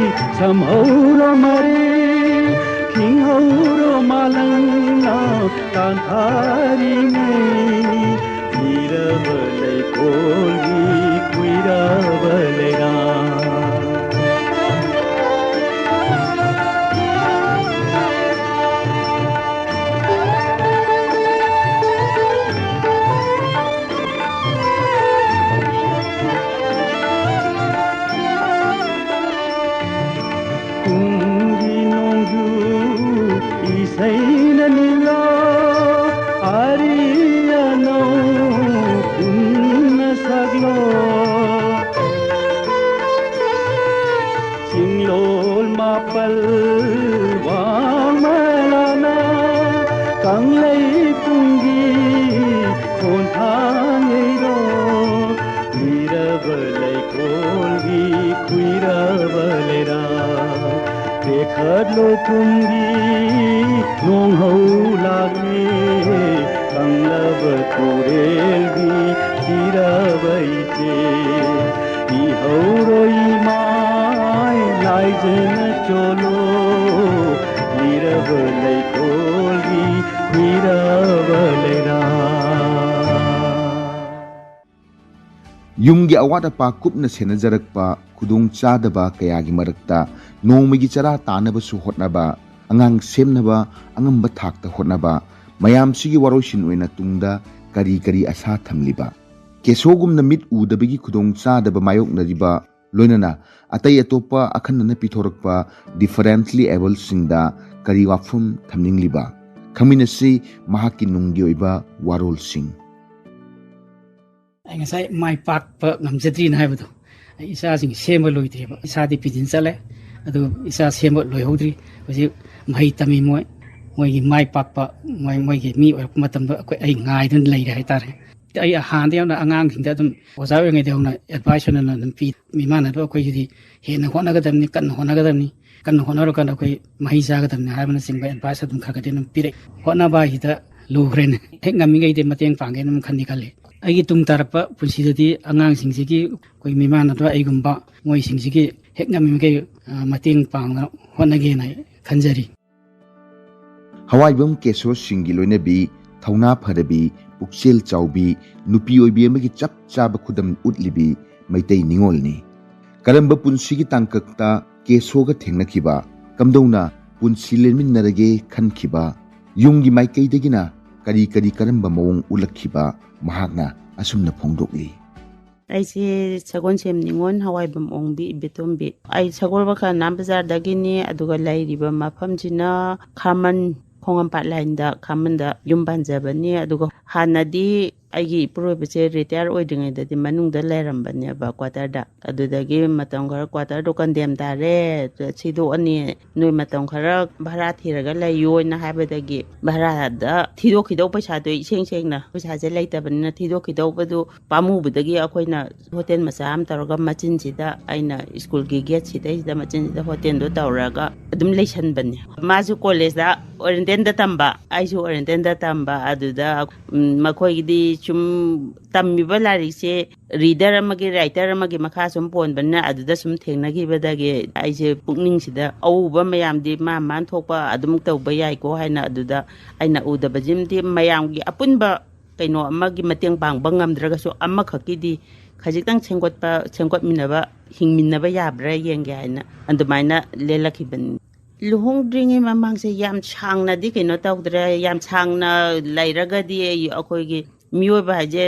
ꯁꯝꯍꯧꯔꯣ ꯃꯔꯤ, ꯈꯤꯡꯍꯧꯔꯣ ꯃꯥꯂꯪꯅ ꯇꯥꯟꯊꯥꯔꯤꯉꯩ꯫ ꯂꯤꯔꯕ ꯂꯩꯀꯣꯜꯒꯤ ꯀꯨꯏꯔꯕ ꯂꯩꯔꯥꯡ꯫ ꯀꯨꯝꯒꯤ ꯅꯣꯡꯖꯨ ꯏꯁꯩꯅ ꯅꯤꯜꯂꯣ, ꯑꯔꯤ ꯑꯅꯧ ꯄꯨꯟꯅ ꯁꯛꯂꯣ꯫ ꯋꯥꯃꯂꯥꯅ ꯀꯪꯂꯩ ꯄꯨꯡꯒꯤ ꯈꯣꯟꯊꯥꯡ ꯌꯩꯔꯣ, ꯂꯤꯔꯕ ꯂꯩꯀꯣꯜꯒꯤ ꯈꯨꯏꯔꯕ ꯂꯩꯔꯥ, ꯇꯦꯛꯈꯠꯂꯣ ꯀꯨꯝꯒꯤ ꯅꯣꯡꯍꯧ ꯂꯥꯛꯂꯦ, ꯀꯪꯂꯕ ꯇꯨꯔꯦꯜꯒꯤ ꯊꯤꯔꯕ ꯏꯆꯦ, ꯏꯍꯧꯔꯣ ꯏꯃꯥꯏ ꯂꯥꯏꯖꯅ ꯆꯣꯜꯂꯣ, ꯂꯤꯔꯕ ꯂꯩꯀꯣꯜꯒꯤ ꯈꯨꯏꯔꯕ ꯂꯩꯔꯥ꯫ ꯌꯨꯝꯒꯤ ꯑꯋꯥꯠ ꯑꯄꯥ ꯀꯨꯞꯅ ꯁꯦꯟꯅꯖꯔꯛꯄ, ꯈꯨꯗꯣꯡ ꯆꯥꯗꯕ ꯀꯌꯥꯒꯤ ꯃꯔꯛꯇ ꯅꯣꯡꯃꯒꯤ ꯆꯔꯥ ꯇꯥꯅꯕꯁꯨ ꯍꯣꯠꯅꯕ, ꯑꯉꯥꯡ ꯁꯦꯝꯅꯕ ꯑꯉꯝꯕ ꯊꯥꯛꯇ ꯍꯣꯠꯅꯕ, ꯃꯌꯥꯝꯁꯤꯒꯤ ꯋꯥꯔꯣꯏꯁꯤꯟ ꯑꯣꯏꯅ ꯇꯨꯡꯗ ꯀꯔꯤ ꯀꯔꯤ ꯑꯁꯥ ꯊꯝꯂꯤꯕ? ꯀꯦꯁꯣꯒꯨꯝꯅ ꯃꯤꯠ ꯎꯗꯕꯒꯤ ꯈꯨꯗꯣꯡ ꯆꯥꯗꯕ ꯃꯥꯌꯣꯛꯅꯔꯤꯕ, ꯂꯣꯏꯅꯅ ꯑꯇꯩ ꯑꯇꯣꯞꯄ ꯑꯈꯟꯅꯅ ꯄꯤꯊꯣꯔꯛꯄ differently abledꯁꯤꯡꯗ ꯀꯔꯤ ꯋꯥꯐꯝ ꯊꯝꯅꯤꯡꯂꯤꯕ? ꯈꯪꯃꯤꯟꯅꯁꯤ ꯃꯍꯥꯛꯀꯤ ꯅꯨꯡꯒꯤ ꯑꯣꯏꯕ ꯋꯥꯔꯣꯜꯁꯤꯡ꯫ ꯑꯩ ꯉꯁꯥꯏ ꯃꯥꯏ ꯄꯥꯛꯄ ꯉꯝꯖꯗ꯭ꯔꯤꯅ ꯍꯥꯏꯕꯗꯣ, ꯑꯩ ꯏꯆꯥꯁꯤꯡ ꯁꯦꯝꯕ ꯂꯣꯏꯗ꯭ꯔꯤꯕ꯫ ꯏꯆꯥꯗꯤ ꯄꯤꯖꯤꯟ ꯆꯠꯂꯦ, ꯑꯗꯨ ꯏꯆꯥ ꯁꯦꯝꯕ ꯂꯣꯏꯍꯧꯗ꯭ꯔꯤ꯫ ꯍꯧꯖꯤꯛ ꯃꯍꯩ ꯇꯝꯃꯤ ꯃꯣꯏ꯫ ꯃꯣꯏꯒꯤ ꯃꯥꯏ ꯄꯥꯛꯄ, ꯃꯣꯏ, ꯃꯣꯏꯒꯤ ꯃꯤ ꯑꯣꯏꯔꯛꯄ ꯃꯇꯝꯗ ꯑꯩꯈꯣꯏ, ꯑꯩ ꯉꯥꯏꯗꯨꯅ ꯂꯩꯔꯦ ꯍꯥꯏꯇꯥꯔꯦ꯫ ꯑꯩ ꯍꯥꯟꯅꯗꯤ ꯌꯥꯝꯅ ꯑꯉꯥꯡꯁꯤꯡꯗ ꯑꯗꯨꯝ ꯑꯣꯖꯥ ꯑꯣꯏꯔꯤꯉꯩꯗ ꯍꯧꯅ advice ꯑꯣꯏꯅ ꯑꯗꯨꯝ ꯄꯤ꯫ ꯃꯤꯃꯥꯟꯅꯕ ꯑꯩꯈꯣꯏꯒꯤꯗꯤ ꯍꯦꯟꯅ ꯍꯣꯠꯅꯒꯗꯕꯅꯤ, ꯀꯟꯅ ꯍꯣꯠꯅꯒꯗꯕꯅꯤ, ꯀꯟꯅ ꯍꯣꯠꯅꯔꯀꯥꯟꯗ ꯑꯩꯈꯣꯏ ꯃꯍꯩ ꯆꯥꯒꯗꯕꯅꯤ ꯍꯥꯏꯕꯅꯆꯤꯡꯕ advice ꯑꯗꯨꯝ ꯈꯔ ꯈꯔꯗꯤ ꯑꯗꯨꯝ ꯄꯤꯔꯛꯏ꯫ ꯍꯣꯠꯅꯕ ꯍꯥꯏꯁꯤꯗ ꯂꯨꯈ꯭ꯔꯦꯅꯦ꯫ ꯍꯦꯛ ꯉꯝꯃꯤꯉꯩꯗꯤ ꯃꯇꯦꯡ ꯄꯥꯡꯒꯦꯅ ꯑꯗꯨꯝ ꯈꯟꯗꯤ ꯈꯜꯂꯤ꯫ ꯑꯩꯒꯤ ꯇꯨꯡ ꯇꯥꯔꯛꯄ ꯄꯨꯟꯁꯤꯗꯗꯤ ꯑꯉꯥꯡꯁꯤꯡꯁꯤꯒꯤ, ꯑꯩꯈꯣꯏ ꯃꯤꯃꯥꯟꯅꯕ ꯑꯩꯒꯨꯝꯕ ꯃꯣꯏꯁꯤꯡꯁꯤꯒꯤ ꯍꯦꯛ ꯉꯝꯃꯤꯃꯈꯩ, ꯑ, ꯃꯇꯦꯡ ꯄꯥꯡꯅ ꯍꯣꯠꯅꯒꯦꯅ ꯈꯟꯖꯔꯤ꯫ ꯍꯋꯥꯏꯕꯝ ꯀꯦꯁꯣ ꯁꯤꯡꯒꯤ ꯂꯣꯏꯅꯕꯤ, ꯊꯧꯅꯥ ꯐꯔꯕꯤ, ꯄꯨꯛꯆꯦꯜ ꯆꯥꯎꯕꯤ, ꯅꯨꯄꯤ ꯑꯣꯏꯕꯤ ꯑꯃꯒꯤ ꯆꯞ ꯆꯥꯕ ꯈꯨꯗꯝ ꯎꯠꯂꯤꯕꯤ ꯃꯩꯇꯩ ꯅꯤꯉꯣꯜꯅꯤ꯫ ꯀꯔꯝꯕ ꯄꯨꯟꯁꯤꯒꯤ ꯇꯥꯡꯀꯛꯇ ꯀꯦꯁꯣꯒ ꯊꯦꯡꯅꯈꯤꯕ? ꯀꯝꯗꯧꯅ ꯄꯨꯟꯁꯤ ꯂꯦꯟꯃꯤꯟꯅꯔꯒꯦ ꯈꯟꯈꯤꯕ? ꯌꯨꯝꯒꯤ ꯃꯥꯏꯀꯩꯗꯒꯤꯅ ꯀꯔꯤ ꯀꯔꯤ ꯀꯔꯝꯕ ꯃꯑꯣꯡ ꯎꯠꯂꯛꯈꯤꯕ? ꯃꯍꯥꯛꯅ ꯑꯁꯨꯝꯅ ꯐꯣꯡꯗꯣꯛꯂꯤ꯫ ꯑꯩꯁꯦ ꯁꯒꯣꯜꯁꯦꯝ ꯅꯤꯉꯣꯜ ꯍꯋꯥꯏꯕꯝ ꯑꯣꯡꯕꯤ ꯏꯕꯦꯇꯣꯝꯕꯤ꯫ ꯑꯩ ꯁꯒꯣꯜꯕꯜ ꯈꯥꯅꯥꯝ ꯕꯖꯥꯔꯗꯒꯤꯅꯤ, ꯑꯗꯨꯒ ꯂꯩꯔꯤꯕ ꯃꯐꯝꯁꯤꯅ ꯈꯥꯃꯟ, ꯈꯣꯡꯍꯥꯝꯄꯥꯠ ꯂꯥꯏꯟꯗ ꯈꯥꯃꯟꯗ ꯌꯨꯝ ꯄꯥꯟꯖꯕꯅꯤ꯫ ꯑꯗꯨꯒ ꯍꯥꯟꯅꯗꯤ ꯑꯩꯒꯤ ꯏꯄꯨꯔꯣꯏꯕꯁꯦ ꯔꯤꯇꯥꯌꯔ ꯑꯣꯏꯗ꯭ꯔꯤꯉꯩꯗꯗꯤ ꯃꯅꯨꯡꯗ ꯂꯩꯔꯝꯕꯅꯦꯕ, ꯀ꯭ꯋꯥꯇꯔꯗ꯫ ꯑꯗꯨꯗꯒꯤ ꯃꯇꯝ ꯈꯔ ꯀ꯭ꯋꯥꯇꯔꯗꯣ ꯀꯟꯗꯦꯝ ꯇꯥꯔꯦ, ꯁꯤꯗꯣꯛꯑꯅꯤ, ꯅꯣꯏ ꯃꯇꯝ ꯈꯔ ꯚꯔꯥ ꯊꯤꯔꯒ ꯂꯩꯌꯣꯅ ꯍꯥꯏꯕꯗꯒꯤ, ꯚꯔꯥꯗ ꯊꯤꯗꯣꯛꯈꯤꯗꯧ ꯄꯩꯁꯥꯗꯣ, ꯏꯁꯦꯡ ꯁꯦꯡꯅ ꯄꯩꯁꯥꯁꯦ ꯂꯩꯇꯕꯅꯤꯅ ꯊꯤꯗꯣꯛꯈꯤꯗꯧꯕꯗꯣ ꯄꯥꯝꯃꯨꯕꯗꯒꯤ ꯑꯩꯈꯣꯏꯅ ꯍꯣꯇꯦꯜ ꯃꯆꯥ ꯑꯃ ꯇꯧꯔꯒ ꯃꯆꯤꯟꯁꯤꯗ, ꯑꯩꯅ ꯁ꯭ꯀꯨꯜꯒꯤ ꯒꯦꯠꯁꯤꯗꯩꯁꯤꯗ ꯃꯆꯤꯟꯁꯤꯗ ꯍꯣꯇꯦꯜꯗꯣ ꯇꯧꯔꯒ ꯑꯗꯨꯝ ꯂꯩꯁꯟꯕꯅꯦ꯫ ꯃꯥꯁꯨ ꯀꯣꯂꯦꯖꯇ ꯑꯣꯔꯦꯟꯇꯦꯟꯗ ꯇꯝꯕ, ꯑꯩꯁꯨ ꯑꯣꯔꯦꯟꯇꯦꯟꯗ ꯇꯝꯕ꯫ ꯑꯗꯨꯗ, ꯎꯝ, ꯃꯈꯣꯏꯒꯤꯗꯤ ꯁꯨꯝ ꯇꯝꯃꯤꯕ ꯂꯥꯏꯔꯤꯛꯁꯦ ꯔꯤꯗꯔ ꯑꯃꯒꯤ, ꯔꯥꯏꯇꯔ ꯑꯃꯒꯤ ꯃꯈꯥ ꯁꯨꯝ ꯄꯣꯟꯕꯅꯤꯅ, ꯑꯗꯨꯗ ꯁꯨꯝ ꯊꯦꯡꯅꯈꯤꯕꯗꯒꯤ ꯑꯩꯁꯦ ꯄꯨꯛꯅꯤꯡꯁꯤꯗ ꯑꯎꯕ ꯃꯌꯥꯝꯗꯤ ꯃꯥ ꯃꯥꯅ ꯊꯣꯛꯄ ꯑꯗꯨꯝ ꯇꯧꯕ ꯌꯥꯏꯀꯣ ꯍꯥꯏꯅ, ꯑꯗꯨꯗ ꯑꯩꯅ ꯎꯗꯕꯁꯤꯃꯗꯤ ꯃꯌꯥꯝꯒꯤ ꯑꯄꯨꯟꯕ ꯀꯩꯅꯣ ꯑꯃꯒꯤ ꯃꯇꯦꯡ ꯄꯥꯡꯕ ꯉꯝꯗ꯭ꯔꯒꯁꯨ, ꯑꯃꯈꯛꯀꯤꯗꯤ ꯈꯖꯤꯛꯇꯪ ꯁꯦꯝꯒꯠꯄ, ꯁꯦꯝꯒꯠꯃꯤꯟꯅꯕ, ꯍꯤꯡꯃꯤꯟꯅꯕ ꯌꯥꯕ꯭ꯔꯥ ꯌꯦꯡꯒꯦ ꯍꯥꯏꯅ ꯑꯗꯨꯃꯥꯏꯅ ꯂꯦꯜꯂꯛꯈꯤꯕꯅꯤ꯫ ꯂꯨꯍꯣꯡꯗ꯭ꯔꯤꯉꯩ ꯃꯃꯥꯡꯁꯦ ꯌꯥꯝ ꯁꯥꯡꯅꯗꯤ ꯀꯩꯅꯣ ꯇꯧꯗ꯭ꯔꯦ꯫ ꯌꯥꯝ ꯁꯥꯡꯅ ꯂꯩꯔꯒꯗꯤ ꯑꯩ, ꯑꯩꯈꯣꯏꯒꯤ ꯃꯤꯑꯣꯏꯕ ꯍꯥꯏꯁꯦ,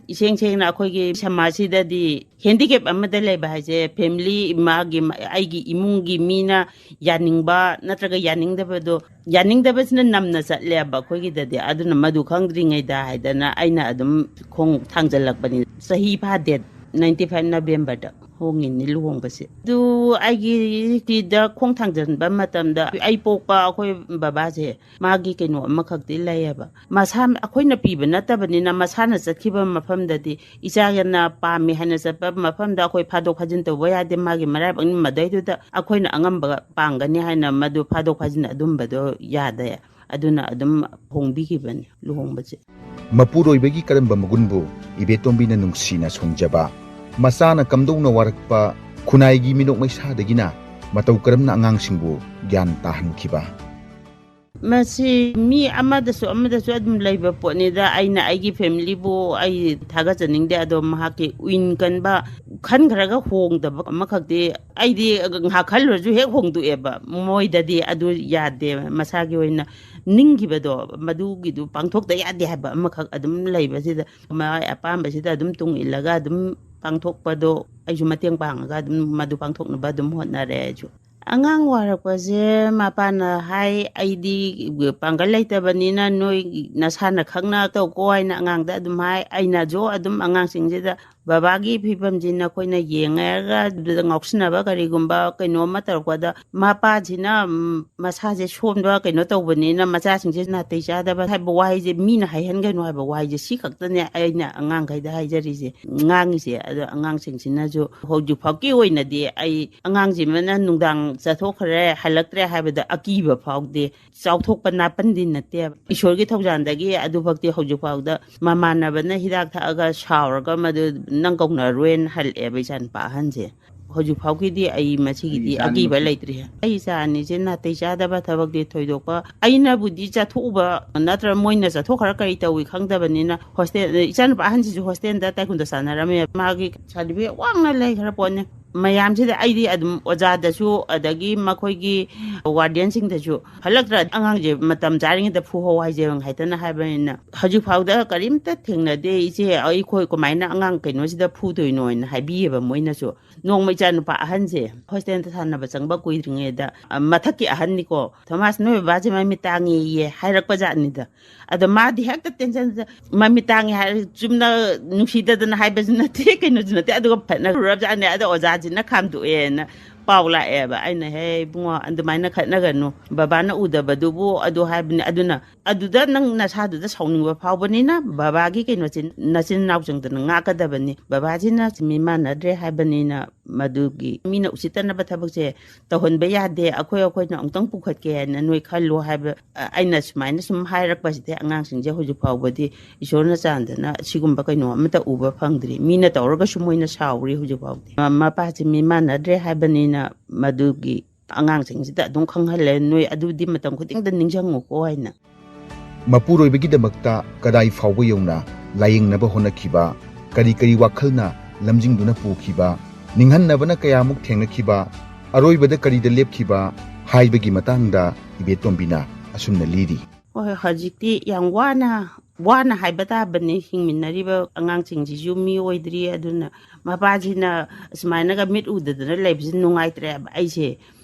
ꯏꯁꯦꯡ ꯁꯦꯡꯅ ꯑꯩꯈꯣꯏꯒꯤ ꯁꯃꯥꯖꯁꯤꯗꯗꯤ ꯍꯦꯟꯗꯤꯀꯦꯞ ꯑꯃꯗ ꯂꯩꯕ ꯍꯥꯏꯁꯦ, ꯐꯦꯃꯤꯂꯤ, ꯃꯥꯒꯤ, ꯑꯩꯒꯤ ꯏꯃꯨꯡꯒꯤ ꯃꯤꯅ ꯌꯥꯅꯤꯡꯕ ꯅꯠꯇ꯭ꯔꯒ ꯌꯥꯅꯤꯡꯗꯕꯗꯣ, ꯌꯥꯅꯤꯡꯗꯕꯁꯤꯅ ꯅꯝꯅ ꯆꯠꯂꯦꯕ ꯑꯩꯈꯣꯏꯒꯤꯗꯗꯤ꯫ ꯑꯗꯨꯅ ꯃꯗꯨ ꯈꯪꯗ꯭ꯔꯤꯉꯩꯗ ꯍꯥꯏꯗꯅ ꯑꯩꯅ ꯑꯗꯨꯝ ꯈꯣꯡ ꯊꯥꯡꯖꯜꯂꯛꯄꯅꯤ꯫ ꯆꯍꯤ ꯐꯥꯗꯦ, ꯅꯥꯏꯟꯇꯤ ꯐꯥꯏꯚ ꯅꯕꯦꯝꯕꯔꯗ ꯍꯣꯡꯉꯤꯅꯤ ꯂꯨꯍꯣꯡꯕꯁꯦ꯫ ꯑꯗꯨ ꯑꯩꯒꯤ ꯁꯤꯗ ꯈꯣꯡ ꯊꯥꯡꯖꯟꯕ ꯃꯇꯝꯗ ꯑꯩ ꯄꯣꯛꯄ ꯑꯩꯈꯣꯏ ꯕꯕꯥꯁꯦ, ꯃꯥꯒꯤ ꯀꯩꯅꯣ ꯑꯃꯈꯛꯇꯤ ꯂꯩꯌꯦꯕ꯫ ꯃꯁꯥ, ꯑꯩꯈꯣꯏꯅ ꯄꯤꯕ ꯅꯠꯇꯕꯅꯤꯅ, ꯃꯁꯥꯅ ꯆꯠꯈꯤꯕ ꯃꯐꯝꯗꯗꯤ, ꯏꯆꯥꯅ ꯄꯥꯝꯃꯤ ꯍꯥꯏꯅ ꯆꯠꯄ ꯃꯐꯝꯗ ꯑꯩꯈꯣꯏ ꯐꯥꯗꯣꯛ ꯐꯥꯖꯤꯟ ꯇꯧꯕ ꯌꯥꯗꯦ꯫ ꯃꯥꯒꯤ ꯃꯔꯥꯏꯕꯛꯅꯤ, ꯃꯗꯩꯗꯨꯗ ꯑꯩꯈꯣꯏꯅ ꯑꯉꯝꯕ ꯄꯥꯡꯒꯅꯤ ꯍꯥꯏꯅ ꯃꯗꯨ ꯐꯥꯗꯣꯛ ꯐꯥꯖꯤꯟ ꯑꯗꯨꯝꯕꯗꯣ ꯌꯥꯗꯦ꯫ ꯑꯗꯨꯅ ꯑꯗꯨꯝ ꯍꯣꯡꯕꯤꯈꯤꯕꯅꯤ ꯂꯨꯍꯣꯡꯕꯁꯦ꯫ ꯃꯄꯨꯔꯣꯏꯕꯒꯤ ꯀꯔꯝꯕ ꯃꯒꯨꯟꯕꯨ ꯏꯕꯦꯇꯣꯝꯕꯤꯅ ꯅꯨꯡꯁꯤꯅ ꯁꯣꯡꯖꯕ, ꯃꯆꯥꯅ ꯀꯝꯗꯧꯅ ꯋꯥꯔꯛꯄ, ꯈꯨꯟꯅꯥꯏꯒꯤ ꯃꯤꯅꯣꯛ ꯃꯩꯁꯥꯗꯒꯤꯅ ꯃꯇꯧ ꯀꯔꯝꯅ ꯑꯉꯥꯡꯁꯤꯡꯕꯨ ꯒ꯭ꯌꯥꯟ ꯇꯥꯍꯟꯈꯤꯕ? ꯃꯁꯤ ꯃꯤ ꯑꯃꯗꯁꯨ ꯑꯃꯗꯁꯨ ꯑꯗꯨꯝ ꯂꯩꯕ ꯄꯣꯠꯅꯤꯗ꯫ ꯑꯩꯅ ꯑꯩꯒꯤ ꯐꯦꯃꯤꯂꯤꯕꯨ ꯑꯩ ꯊꯥꯒꯠꯆꯅꯤꯡꯗꯦ, ꯑꯗꯣ ꯃꯍꯥꯛꯀꯤ ꯋꯤꯟ ꯀꯟꯕ, ꯈꯟꯈ꯭ꯔꯒ ꯍꯣꯡꯗꯕ ꯑꯃꯈꯛꯇꯤ ꯑꯩꯗꯤ ꯉꯥꯏꯍꯥꯛ ꯈꯜꯂꯨꯔꯁꯨ ꯍꯦꯛ ꯍꯣꯡꯗꯣꯛꯑꯦꯕ꯫ ꯃꯣꯏꯗꯗꯤ ꯑꯗꯨ ꯌꯥꯗꯦ꯫ ꯃꯁꯥꯒꯤ ꯑꯣꯏꯅ ꯅꯤꯡꯈꯤꯕꯗꯣ, ꯃꯗꯨꯒꯤꯗꯨ ꯄꯥꯡꯊꯣꯛꯇ ꯌꯥꯗꯦ ꯍꯥꯏꯕ ꯑꯃꯈꯛ ꯑꯗꯨꯝ ꯂꯩꯕꯁꯤꯗ, ꯃꯥꯒꯤ ꯑꯄꯥꯝꯕꯁꯤꯗ ꯑꯗꯨꯝ ꯇꯨꯡ ꯏꯜꯂꯒ ꯑꯗꯨꯝ ꯄꯥꯡꯊꯣꯛꯄꯗꯣ, ꯑꯩꯁꯨ ꯃꯇꯦꯡ ꯄꯥꯡꯉꯒ ꯑꯗꯨꯝ ꯃꯗꯨ ꯄꯥꯡꯊꯣꯛꯅꯕ ꯑꯗꯨꯝ ꯍꯣꯠꯅꯔꯦ ꯑꯩꯁꯨ꯫ ꯑꯉꯥꯡ ꯋꯥꯔꯛꯄꯁꯦ ꯃꯄꯥꯅ ꯍꯥꯏ, "ꯑꯩꯗꯤ ꯄꯥꯡꯒꯜ ꯂꯩꯇꯕꯅꯤꯅ ꯅꯣꯏ ꯅꯁꯥꯅ ꯈꯪꯅ ꯇꯧꯀꯣ" ꯍꯥꯏꯅ ꯑꯉꯥꯡꯗ ꯑꯗꯨꯝ ꯍꯥꯏ꯫ ꯑꯩꯅꯁꯨ ꯑꯗꯨꯝ ꯑꯉꯥꯡꯁꯤꯡꯁꯤꯗ, "ꯕꯕꯥꯒꯤ ꯐꯤꯕꯝꯁꯤ ꯅꯈꯣꯏꯅ ꯌꯦꯡꯉꯒ ꯑꯗꯨꯗ ꯉꯥꯎꯁꯤꯟꯅꯕ ꯀꯔꯤꯒꯨꯝꯕ ꯀꯩꯅꯣꯝꯃ ꯇꯧꯔꯛꯄꯗ, ꯃꯄꯥꯁꯤꯅ, ꯎꯝ, ꯃꯁꯥꯁꯦ ꯁꯣꯟꯕ ꯀꯩꯅꯣ ꯇꯧꯕꯅꯤꯅ ꯃꯆꯥꯁꯤꯡꯁꯦ ꯅꯥꯇꯩ ꯆꯥꯗꯕ" ꯍꯥꯏꯕ ꯋꯥꯍꯩꯁꯦ ꯃꯤꯅ ꯍꯥꯏꯍꯟꯒꯅꯨ ꯍꯥꯏꯕ ꯋꯥꯍꯩꯁꯦ ꯁꯤ ꯈꯛꯇꯅꯦ ꯑꯩꯅ ꯑꯉꯥꯡꯈꯩꯗ ꯍꯥꯏꯖꯔꯤꯁꯦ, ꯉꯥꯡꯉꯤꯁꯦ꯫ ꯑꯗꯣ ꯑꯉꯥꯡꯁꯤꯡꯁꯤꯅꯁꯨ ꯍꯧꯖꯤꯛꯐꯥꯎꯒꯤ ꯑꯣꯏꯅꯗꯤ ꯑꯩ ꯑꯉꯥꯡꯁꯤꯃꯅ ꯅꯨꯡꯗꯥꯡ ꯆꯠꯊꯣꯛꯈ꯭ꯔꯦ, ꯍꯜꯂꯛꯇ꯭ꯔꯦ ꯍꯥꯏꯕꯗ ꯑꯀꯤꯕ ꯐꯥꯎꯗꯦ꯫ ꯆꯥꯎꯊꯣꯛꯄ ꯅꯥꯄꯟꯗꯤ ꯅꯠꯇꯦꯕ꯫ ꯏꯁꯣꯔꯒꯤ ꯊꯧꯖꯥꯜꯗꯒꯤ ꯑꯗꯨꯐꯛꯇꯤ ꯍꯧꯖꯤꯛ ꯐꯥꯎꯗ ꯃꯃꯥꯟꯅꯕꯅ ꯍꯤꯗꯥꯛ ꯊꯛꯑꯒ ꯁꯥꯎꯔꯒ ꯃꯗꯨ ꯅꯪ ꯀꯧꯅꯔꯣꯏꯅ ꯍꯜꯂꯛꯑꯦꯕ ꯏꯆꯥꯅꯨꯄꯥ ꯑꯍꯟꯁꯦ꯫ ꯍꯧꯖꯤꯛ ꯐꯥꯎꯒꯤꯗꯤ ꯑꯩ ꯃꯁꯤꯒꯤꯗꯤ ꯑꯩ ꯏꯆꯥ ꯑꯀꯤꯕ ꯑꯅꯤꯃꯛꯀꯤ ꯂꯩꯇ꯭ꯔꯤ꯫ ꯑꯩ ꯏꯆꯥ ꯑꯅꯤꯁꯦ ꯅꯥꯇꯩ ꯆꯥꯗꯕ ꯊꯕꯛꯇꯤ ꯊꯣꯏꯗꯣꯛꯄ ꯑꯩꯅꯕꯨꯗꯤ ꯆꯠꯊꯣꯛꯎꯕ ꯅꯠꯇ꯭ꯔ ꯃꯣꯏꯅ ꯆꯠꯊꯣꯛꯈ꯭ꯔ ꯀꯔꯤ ꯇꯧꯏ ꯈꯪꯗꯕꯅꯤꯅ ꯍꯣꯁꯇꯦꯜ, ꯏꯆꯥꯅꯨꯄꯥ ꯑꯍꯟꯁꯤꯁꯨ ꯍꯣꯁꯇꯦꯜꯗ ꯇꯥꯏꯀꯨꯟꯗꯣ ꯆꯥꯟꯅꯔꯝꯃꯦ꯫ ꯃꯥꯒꯤ ꯁꯥꯔꯇꯤꯐꯤꯀꯦꯠ ꯋꯥꯡꯅ ꯂꯩꯈ꯭ꯔ ꯄꯣꯠꯅꯤ꯫ ꯃꯌꯥꯝꯁꯤꯗ ꯑꯩꯗꯤ ꯑꯗꯨꯝ ꯑꯣꯖꯥꯗꯁꯨ ꯑꯗꯒꯤ ꯃꯈꯣꯏꯒꯤ ꯋꯥꯔꯗꯦꯟꯁꯤꯡꯗꯁꯨ ꯍꯜꯂꯛꯇ꯭ꯔ ꯑꯉꯥꯡꯁꯦ ꯃꯇꯝ ꯆꯥꯔꯤꯉꯩꯗ ꯐꯨꯍꯧ ꯍꯥꯏꯖꯦ ꯍꯥꯏꯗꯅ ꯍꯥꯏꯕꯅꯤꯅ ꯍꯧꯖꯤꯛ ꯐꯥꯎꯗ ꯀꯔꯤꯝꯇ ꯊꯦꯡꯅꯗꯦ꯫ "ꯏꯆꯦ, ꯑꯩꯈꯣꯏ ꯀꯃꯥꯏꯅ ꯑꯉꯥꯡ ꯀꯩꯅꯣꯁꯤꯗ ꯐꯨꯗꯣꯏꯅꯣ?" ꯍꯥꯏꯅ ꯍꯥꯏꯕꯤꯌꯦꯕ ꯃꯣꯏꯅꯁꯨ꯫ ꯅꯣꯡꯃ ꯏꯆꯥ ꯅꯨꯄꯥ ꯑꯍꯟꯁꯦ ꯍꯣꯁꯇꯦꯜꯗ ꯁꯥꯟꯅꯕ ꯆꯪꯕ ꯀꯨꯏꯗ꯭ꯔꯤꯉꯩꯗ, ꯑ, ꯃꯊꯛꯀꯤ ꯑꯍꯟꯅꯤꯀꯣ, "ꯊꯣꯃꯥꯁ, ꯅꯣꯏ ꯕꯕꯥꯁꯦ ꯃꯃꯤꯠ ꯇꯥꯡꯉꯦꯌꯦ" ꯍꯥꯏꯔꯛꯄ ꯖꯥꯠꯅꯤꯗ꯫ ꯑꯗ ꯃꯥꯗꯤ ꯍꯦꯛꯇ ꯇꯦꯟꯁꯟꯗ, "ꯃꯃꯤꯠ ꯇꯥꯡꯉꯦ" ꯍꯥꯏꯔ ꯆꯨꯝꯅ ꯅꯨꯡꯁꯤꯗꯗꯅ ꯍꯥꯏꯕꯁꯨ ꯅꯠꯇꯦ, ꯀꯩꯅꯣꯁꯨ ꯅꯠꯇꯦ, ꯑꯗꯨꯒ ꯐꯠꯅꯔꯨꯔꯕꯖꯥꯠꯅꯦ꯫ ꯑꯗ ꯑꯣꯖꯥꯁꯤꯅ ꯈꯥꯝꯗꯣꯛꯑꯦꯅ ꯄꯥꯎ ꯂꯥꯛꯑꯦꯕ꯫ ꯑꯩꯅ, "ꯍꯦ ꯏꯕꯨꯡꯉꯣ, ꯑꯗꯨꯃꯥꯏꯅ ꯈꯠꯅꯒꯅꯨ, ꯕꯕꯥꯅ ꯎꯗꯕꯗꯨꯕꯨ" ꯑꯗꯨ ꯍꯥꯏꯕꯅꯤ꯫ ꯑꯗꯨꯅ ꯑꯗꯨꯗ ꯅꯪ ꯅꯁꯥꯗꯨꯗ ꯁꯥꯎꯅꯤꯡꯕ ꯐꯥꯎꯕꯅꯤꯅ ꯕꯕꯥꯒꯤ ꯀꯩꯅꯣꯁꯤ ꯅꯆꯤꯟ ꯅꯅꯥꯎ ꯆꯪꯗꯅ ꯉꯥꯛꯀꯗꯕꯅꯤ꯫ ꯕꯕꯥꯁꯤꯅ ꯃꯤ ꯃꯥꯟꯅꯗ꯭ꯔꯦ ꯍꯥꯏꯕꯅꯤꯅ ꯃꯗꯨꯒꯤ ꯃꯤꯅ ꯎꯁꯤꯠꯇꯅꯕ ꯊꯕꯛꯁꯦ ꯇꯧꯍꯟꯕ ꯌꯥꯗꯦ꯫ ꯑꯩꯈꯣꯏ, ꯑꯩꯈꯣꯏꯅ ꯑꯃꯨꯛꯇꯪ ꯄꯨꯈꯠꯀꯦ ꯍꯥꯏꯅ ꯅꯣꯏ ꯈꯜꯂꯣ ꯍꯥꯏꯕ, ꯑ, ꯑꯩꯅ ꯁꯨꯃꯥꯏꯅ ꯁꯨꯝ ꯍꯥꯏꯔꯛꯄꯁꯤꯗꯤ ꯑꯉꯥꯡꯁꯤꯡꯁꯦ ꯍꯧꯖꯤꯛ ꯐꯥꯎꯕꯗꯤ ꯏꯁꯣꯔꯅ ꯆꯥꯟꯗꯅ ꯁꯤꯒꯨꯝꯕ ꯀꯩꯅꯣ ꯑꯃꯠꯇ ꯎꯕ ꯐꯪꯗ꯭ꯔꯤ꯫ ꯃꯤꯅ ꯇꯧꯔꯒꯁꯨ ꯃꯣꯏꯅ ꯁꯥꯎꯔꯤ ꯍꯧꯖꯤꯛ ꯐꯥꯎꯗꯤ꯫ ꯃ-, ꯃꯄꯥꯁꯤ ꯃꯤ ꯃꯥꯟꯅꯗ꯭ꯔꯦ ꯍꯥꯏꯕꯅꯤꯅ ꯃꯗꯨꯒꯤ ꯑꯉꯥꯡꯁꯤꯡꯁꯤꯗ ꯑꯗꯨꯝ ꯈꯪꯍꯜꯂꯦ, "ꯅꯣꯏ ꯑꯗꯨꯗꯤ ꯃꯇꯝ ꯈꯨꯗꯤꯡꯗ ꯅꯤꯡꯁꯤꯡꯉꯨꯀꯣ" ꯍꯥꯏꯅ꯫ ꯃꯄꯨꯔꯣꯏꯕꯒꯤꯗꯃꯛꯇ ꯀꯗꯥꯏ ꯐꯥꯎꯕ ꯌꯧꯅ ꯂꯥꯌꯦꯡꯅꯕ ꯍꯣꯠꯅꯈꯤꯕ, ꯀꯔꯤ ꯀꯔꯤ ꯋꯥꯈꯜꯅ ꯂꯝꯖꯤꯡꯗꯨꯅ ꯄꯨꯈꯤꯕ, ꯅꯤꯡꯍꯟꯅꯕꯅ ꯀꯌꯥꯃꯨꯛ ꯊꯦꯡꯅꯈꯤꯕ, ꯑꯔꯣꯏꯕꯗ ꯀꯔꯤꯗ ꯂꯦꯞꯈꯤꯕ ꯍꯥꯏꯕꯒꯤ ꯃꯇꯥꯡꯗ ꯏꯕꯦꯇꯣꯝꯕꯤꯅ ꯑꯁꯨꯝꯅ ꯂꯤꯔꯤ꯫ ꯍꯣꯏ, ꯍꯧꯖꯤꯛꯇꯤ ꯌꯥꯝ ꯋꯥꯅ ꯋꯥꯅ ꯍꯥꯏꯕ ꯇꯥꯕꯅꯤ, ꯍꯤꯡꯃꯤꯟꯅꯔꯤꯕ ꯑꯉꯥꯡꯁꯤꯡꯁꯤꯁꯨ ꯃꯤ ꯑꯣꯏꯗ꯭ꯔꯤ꯫ ꯑꯗꯨꯅ ꯃꯄꯥꯁꯤꯅ ꯑꯁꯨꯃꯥꯏꯅꯒ ꯃꯤꯠ ꯎꯗꯗꯅ ꯂꯩꯕꯁꯤ ꯅꯨꯡꯉꯥꯏꯇ꯭ꯔꯦꯕ ꯑꯩꯁꯦ꯫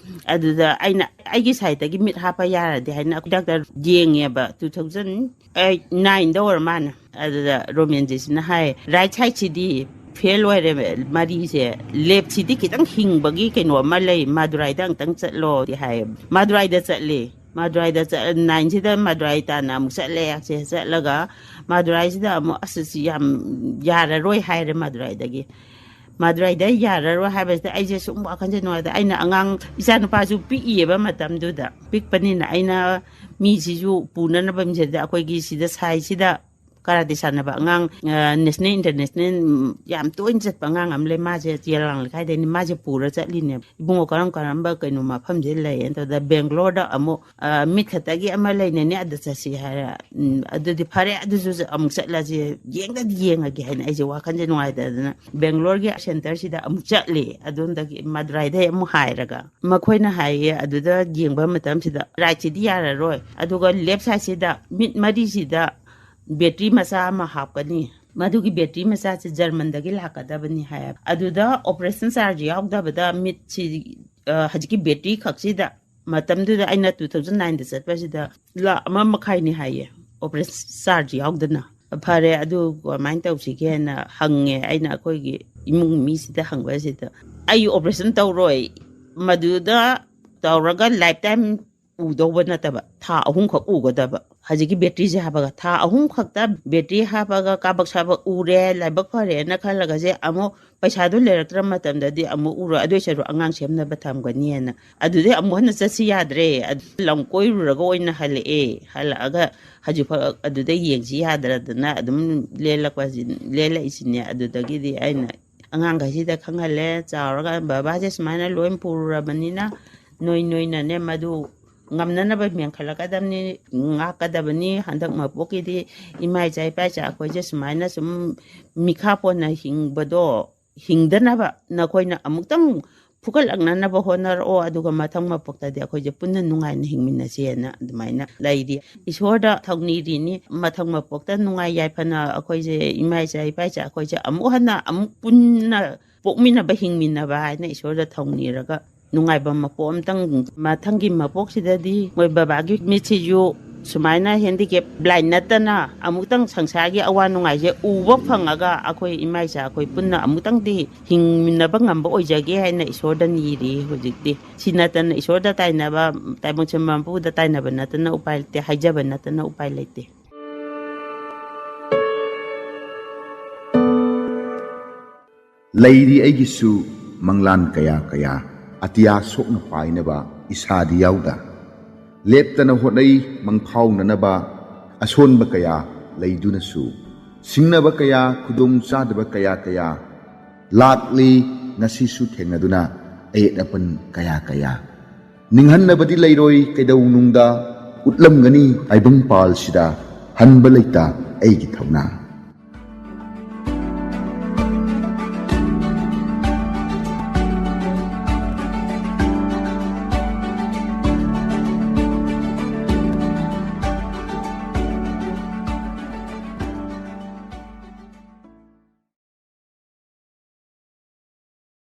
ꯑꯗꯨꯗ ꯑꯩꯅ ꯑꯩꯒꯤ ꯁꯥꯏꯠꯇꯒꯤ ꯃꯤꯠ ꯍꯥꯞꯄ ꯌꯥꯔꯗꯤ ꯍꯥꯏꯅ ꯑꯩꯈꯣꯏ ꯗꯥꯛꯇꯔ ꯌꯦꯡꯉꯦꯕ, ꯇꯨ ꯊꯥꯎꯖꯟ ꯅꯥꯏꯟꯗ ꯑꯣꯏꯔ ꯃꯥꯅ꯫ ꯑꯗꯨꯗ ꯔꯣꯃꯦꯟꯖꯤꯠꯁꯤꯅ ꯍꯥꯏ, "ꯔꯥꯏꯠ ꯁꯥꯏꯠꯁꯤꯗꯤ ꯐꯦꯜ ꯑꯣꯏꯔꯦ ꯃꯔꯤꯁꯦ, ꯂꯦꯐꯁꯤꯗꯤ ꯈꯤꯇꯪ ꯍꯤꯡꯕꯒꯤ ꯀꯩꯅꯣ ꯑꯃ ꯂꯩ, ꯃꯥꯗꯨꯔꯥꯏꯗ ꯑꯃꯨꯛꯇꯪ ꯆꯠꯂꯣꯗꯤ" ꯍꯥꯏꯌꯦ꯫ ꯃꯥꯗꯨꯔꯥꯏꯗ ꯆꯠꯂꯦ꯫ ꯃꯥꯗꯨꯔꯥꯏꯗ ꯆꯠ-, ꯅꯥꯏꯟꯁꯤꯗ ꯃꯥꯗꯨꯔꯥꯏ ꯇꯥꯟꯅ ꯑꯃꯨꯛ ꯆꯠꯂꯦ꯫ ꯑꯩꯁꯦ ꯆꯠꯂꯒ ꯃꯥꯗꯨꯔꯥꯏꯁꯤꯗ ꯑꯃꯨꯛ, "ꯑꯁ, ꯁꯤ ꯌꯥꯝ ꯌꯥꯔꯔꯣꯏ" ꯍꯥꯏꯔꯦ ꯃꯥꯗꯨꯔꯥꯏꯗꯒꯤ꯫ ꯃꯥꯗꯨꯔꯥꯏꯗ ꯌꯥꯔꯔꯣꯏ ꯍꯥꯏꯕꯁꯤꯗ ꯑꯩꯁꯦ ꯁꯨꯝ ꯋꯥꯈꯜꯁꯦ ꯅꯨꯡꯉꯥꯏꯇꯦ꯫ ꯑꯩꯅ ꯑꯉꯥꯡ, ꯏꯆꯥꯅꯨꯄꯥꯁꯨ ꯄꯤꯛꯏꯌꯦꯕ ꯃꯇꯝꯗꯨꯗ꯫ ꯄꯤꯛꯄꯅꯤꯅ ꯑꯩꯅ ꯃꯤꯁꯤꯁꯨ ꯄꯨꯅꯅꯕ ꯃꯤꯁꯤꯗ ꯑꯩꯈꯣꯏꯒꯤ ꯁꯤꯗ ꯁꯥꯏꯁꯤꯗ ꯀꯔꯥꯇꯤ ꯁꯥꯟꯅꯕ ꯑꯉꯥꯡ, ꯑ, ꯅꯦꯁꯅꯦꯜ ꯏꯟꯇꯔꯅꯦꯁꯅꯦꯜ, ꯎꯝ, ꯌꯥꯝ ꯇꯣꯏꯅ ꯆꯠꯄ ꯑꯉꯥꯡ ꯑꯃ ꯂꯩ꯫ ꯃꯥꯁꯦ ꯆꯦꯔꯥꯡ ꯂꯩꯀꯥꯏꯗꯩꯅ ꯃꯥꯁꯦ ꯄꯨꯔ ꯆꯠꯂꯤꯅꯦꯕ꯫ "ꯏꯕꯨꯡꯉꯣ, ꯀꯔꯝ ꯀꯔꯝꯕ ꯀꯩꯅꯣ ꯃꯐꯝꯁꯦ ꯂꯩ?" ꯑꯗꯨꯗ ꯕꯦꯡꯒ꯭ꯂꯣꯔꯗ ꯑꯃꯨꯛ, ꯑ, ꯃꯤꯠ ꯈꯛꯇꯒꯤ ꯑꯃ ꯂꯩꯅꯅꯦ, ꯑꯗ ꯆꯠꯁꯤ ꯍꯥꯏꯔꯦ꯫ "ꯎꯝ, ꯑꯗꯨꯗꯤ ꯐꯔꯦ, ꯑꯗꯨꯁꯨ ꯑꯃꯨꯛ ꯆꯠꯂꯁꯤ, ꯌꯦꯡꯗꯗꯤ ꯌꯦꯡꯉꯒꯦ" ꯍꯥꯏꯅ ꯑꯩꯁꯦ ꯋꯥꯈꯜꯁꯦ ꯅꯨꯡꯉꯥꯏꯇꯗꯅ ꯕꯦꯡꯒ꯭ꯂꯣꯔꯒꯤ ꯁꯦꯟꯇꯔꯁꯤꯗ ꯑꯃꯨꯛ ꯆꯠꯂꯦ꯫ ꯑꯗꯣꯝꯗꯒꯤ ꯃꯗꯨꯔꯥꯏꯗꯩ ꯑꯃꯨꯛ ꯍꯥꯏꯔꯒ ꯃꯈꯣꯏꯅ ꯍꯥꯏꯌꯦ, ꯑꯗꯨꯗ ꯌꯦꯡꯕ ꯃꯇꯝꯁꯤꯗ ꯔꯥꯏꯠꯁꯤꯗꯤ ꯌꯥꯔꯔꯣꯏ, ꯑꯗꯨꯒ ꯂꯦꯐ ꯁꯥꯏꯠꯁꯤꯗ ꯃꯤꯠ ꯃꯔꯤꯁꯤꯗ ꯕꯦꯇ꯭ꯔꯤ ꯃꯆꯥ ꯑꯃ ꯍꯥꯞꯀꯅꯤ꯫ ꯃꯗꯨꯒꯤ ꯕꯦꯇ꯭ꯔꯤ ꯃꯆꯥꯁꯦ ꯖꯔꯃꯟꯗꯒꯤ ꯂꯥꯛꯀꯗꯕꯅꯤ ꯍꯥꯏꯌꯦꯕ꯫ ꯑꯗꯨꯗ ꯑꯣꯄꯔꯦꯁꯟ ꯆꯥꯔꯖ ꯌꯥꯎꯗꯕꯗ ꯃꯤꯠꯁꯤ, ꯑ, ꯍꯧꯖꯤꯛꯀꯤ ꯕꯦꯇ꯭ꯔꯤ ꯈꯛꯁꯤꯗ, ꯃꯇꯝꯗꯨꯗ ꯑꯩꯅ ꯇꯨ ꯊꯥꯎꯖꯟ ꯅꯥꯏꯟꯗ ꯆꯠꯄꯁꯤꯗ ꯂꯥꯛ ꯑꯃ ꯃꯈꯥꯏꯅꯤ ꯍꯥꯏꯌꯦ, ꯑꯣꯄꯔꯦꯁꯟ ꯆꯥꯔꯖ ꯌꯥꯎꯗꯅ꯫ ꯐꯔꯦ, ꯑꯗꯨ ꯀꯃꯥꯏꯅ ꯇꯧꯁꯤꯒꯦꯅ ꯍꯪꯉꯦ ꯑꯩꯅ ꯑꯩꯈꯣꯏꯒꯤ ꯏꯃꯨꯡ ꯃꯤꯁꯤꯗ ꯍꯪꯕꯁꯤꯗ, "ꯑꯩ ꯑꯣꯄꯔꯦꯁꯟ ꯇꯧꯔꯣꯏ, ꯃꯗꯨꯗ ꯇꯧꯔꯒ ꯂꯥꯏꯐ ꯇꯥꯏꯝ ꯎꯗꯧꯕ ꯅꯠꯇꯕ, ꯊꯥ ꯑꯍꯨꯝꯈꯛ ꯎꯒꯗꯕ꯫ ꯍꯧꯖꯤꯛꯀꯤ ꯕꯦꯇ꯭ꯔꯤꯁꯦ ꯍꯥꯞꯄꯒ ꯊꯥ ꯑꯍꯨꯝ ꯈꯛꯇ ꯕꯦꯇ꯭ꯔꯤ ꯍꯥꯞꯄꯒ ꯀꯥꯕꯛ ꯁꯥꯕꯛ ꯎꯔꯦ, ꯂꯥꯏꯕꯛ ꯐꯔꯦꯅ ꯈꯜꯂꯒꯁꯦ ꯑꯃꯨꯛ ꯄꯩꯁꯥꯗꯣ ꯂꯩꯔꯛꯇ꯭ꯔ ꯃꯇꯝꯗꯗꯤ ꯑꯃꯨꯛ ꯎꯔꯣꯏ, ꯑꯗꯨꯏ ꯁꯔꯨꯛ ꯑꯉꯥꯡ ꯁꯦꯝꯅꯕ ꯊꯝꯒꯅꯤꯅ꯫ ꯑꯗꯨꯗꯩ ꯑꯃꯨꯛ ꯍꯟꯅ ꯆꯠꯁꯤ ꯌꯥꯗ꯭ꯔꯦ꯫ ꯑꯗꯨ ꯂꯝ ꯀꯣꯏꯔꯨꯔꯒ ꯑꯣꯏꯅ ꯍꯜꯂꯛꯑꯦ꯫ ꯍꯜꯂꯛꯑꯒ ꯍꯧꯖꯤꯛꯐꯥꯎ ꯑꯗꯨꯗ ꯌꯦꯡꯁꯤ ꯌꯥꯗ꯭ꯔꯗꯅ ꯑꯗꯨꯝ ꯂꯦꯜꯂꯛꯄꯁꯤ-, ꯂꯦꯜꯂꯛꯏꯁꯤꯅꯦ꯫ ꯑꯗꯨꯗꯒꯤꯗꯤ ꯑꯩꯅ ꯑꯉꯥꯡꯈꯩꯁꯤꯗ ꯈꯪꯍꯜꯂꯦ, ꯆꯥꯎꯔꯒ ꯕꯕꯥꯁꯦ ꯁꯨꯃꯥꯏꯅ ꯂꯣꯏ ꯄꯨꯔꯨꯔꯕꯅꯤꯅ ꯅꯣꯏ ꯅꯣꯏꯅꯅꯦ ꯃꯗꯨ ꯉꯝꯅꯅꯕ ꯃꯦꯟꯈꯠꯂꯛꯀꯗꯕꯅꯤ, ꯉꯥꯛꯀꯗꯕꯅꯤ꯫ ꯍꯟꯗꯛ ꯃꯄꯣꯛꯀꯤꯗꯤ ꯏꯃꯥ ꯏꯆꯥ ꯏꯄꯥ ꯏꯆꯥ ꯑꯩꯈꯣꯏꯁꯦ ꯁꯨꯃꯥꯏꯅ ꯁꯨꯝ ꯃꯤꯈꯥ ꯄꯣꯟꯅ ꯍꯤꯡꯕꯗꯣ ꯍꯤꯡꯗꯅꯕ ꯅꯈꯣꯏꯅ ꯑꯃꯨꯛꯇꯪ ꯐꯨꯒꯠꯂꯛꯅꯅꯕ ꯍꯣꯠꯅꯔꯛꯑꯣ, ꯑꯗꯨꯒ ꯃꯊꯪ ꯃꯄꯣꯛꯇꯗꯤ ꯑꯩꯈꯣꯏꯁꯦ ꯄꯨꯟꯅ ꯅꯨꯡꯉꯥꯏꯅ ꯍꯤꯡꯃꯤꯟꯅꯁꯦꯅ ꯑꯗꯨꯃꯥꯏꯅ ꯂꯩꯔꯤ꯫ ꯏꯁꯣꯔꯗ ꯊꯧꯅꯤꯔꯤꯅꯤ, ꯃꯊꯪ ꯃꯄꯣꯛꯇ ꯅꯨꯡꯉꯥꯏ ꯌꯥꯏꯐꯅ ꯑꯩꯈꯣꯏꯁꯦ ꯏꯃꯥ ꯏꯆꯥ ꯏꯄꯥ ꯏꯆꯥ ꯑꯩꯈꯣꯏꯁꯦ ꯑꯃꯨꯛ ꯍꯟꯅ ꯑꯃꯨꯛ ꯄꯨꯟꯅ ꯄꯣꯛꯃꯤꯟꯅꯕ ꯍꯤꯡꯃꯤꯟꯅꯕ ꯍꯥꯏꯅ ꯏꯁꯣꯔꯗ ꯊꯧꯅꯤꯔꯒ ꯅꯨꯡꯉꯥꯏꯕ ꯃꯄꯣꯛ ꯑꯝꯇꯪ ꯃꯊꯪꯒꯤ ꯃꯄꯣꯛꯁꯤꯗꯗꯤ ꯃꯣꯏ ꯕꯕꯥꯒꯤ ꯃꯤꯠꯁꯤꯁꯨ ꯁꯨꯃꯥꯏꯅ ꯍꯦꯟꯗꯤꯀꯦꯞ ꯕ꯭ꯂꯥꯏꯟ ꯅꯠꯇꯅ ꯑꯃꯨꯛꯇꯪ ꯁꯪꯁꯥꯔꯒꯤ ꯑꯋꯥ ꯅꯨꯡꯉꯥꯏꯁꯦ ꯎꯕ ꯐꯪꯉꯒ ꯑꯩꯈꯣꯏ ꯏꯃꯥ ꯏꯆꯥ ꯑꯩꯈꯣꯏ ꯄꯨꯟꯅ ꯑꯃꯨꯛꯇꯪꯗꯤ ꯍꯤꯡꯃꯤꯟꯅꯕ ꯉꯝꯕ ꯑꯣꯏꯖꯒꯦ ꯍꯥꯏꯅ ꯏꯁꯣꯔꯗ ꯅꯤꯔꯤ ꯍꯧꯖꯤꯛꯇꯤ꯫ ꯁꯤ ꯅꯠꯇꯅ ꯏꯁꯣꯔꯗ ꯇꯥꯏꯅꯕ, ꯇꯥꯏꯕꯪ ꯁꯤꯟꯕ ꯃꯄꯨꯗ ꯇꯥꯏꯅꯕ ꯅꯠꯇꯅ ꯎꯄꯥꯏ ꯂꯩꯇꯦ, ꯍꯥꯏꯖꯕ ꯅꯠꯇꯅ ꯎꯄꯥꯏ ꯂꯩꯇꯦ꯫ ꯂꯩꯔꯤ ꯑꯩꯒꯤꯁꯨ ꯃꯪꯂꯥꯟ ꯀꯌꯥ ꯀꯌꯥ, ꯑꯇꯤꯌꯥ ꯁꯣꯛꯅ ꯄꯥꯏꯅꯕ ꯏꯁꯥꯗꯤ ꯌꯥꯎꯗ꯫ ꯂꯦꯞꯇꯅ ꯍꯣꯠꯅꯩ ꯃꯪꯐꯥꯎꯅꯅꯕ, ꯑꯁꯣꯟꯕ ꯀꯌꯥ ꯂꯩꯗꯨꯅꯁꯨ꯫ ꯁꯤꯡꯅꯕ ꯀꯌꯥ, ꯈꯨꯗꯣꯡ ꯆꯥꯗꯕ ꯀꯌꯥ ꯀꯌꯥ ꯂꯥꯛꯂꯤ ꯉꯁꯤꯁꯨ ꯊꯦꯡꯅꯗꯨꯅ, ꯑꯌꯦꯠ ꯑꯄꯟ ꯀꯌꯥ ꯀꯌꯥ꯫ ꯅꯤꯡꯍꯟꯅꯕꯗꯤ ꯂꯩꯔꯣꯏ ꯀꯩꯗꯧꯅꯨꯡꯗ, ꯎꯠꯂꯝꯒꯅꯤ ꯇꯥꯏꯕꯪꯄꯥꯜꯁꯤꯗ ꯍꯟꯕ ꯂꯩꯇ ꯑꯩꯒꯤ ꯊꯧꯅꯥ꯫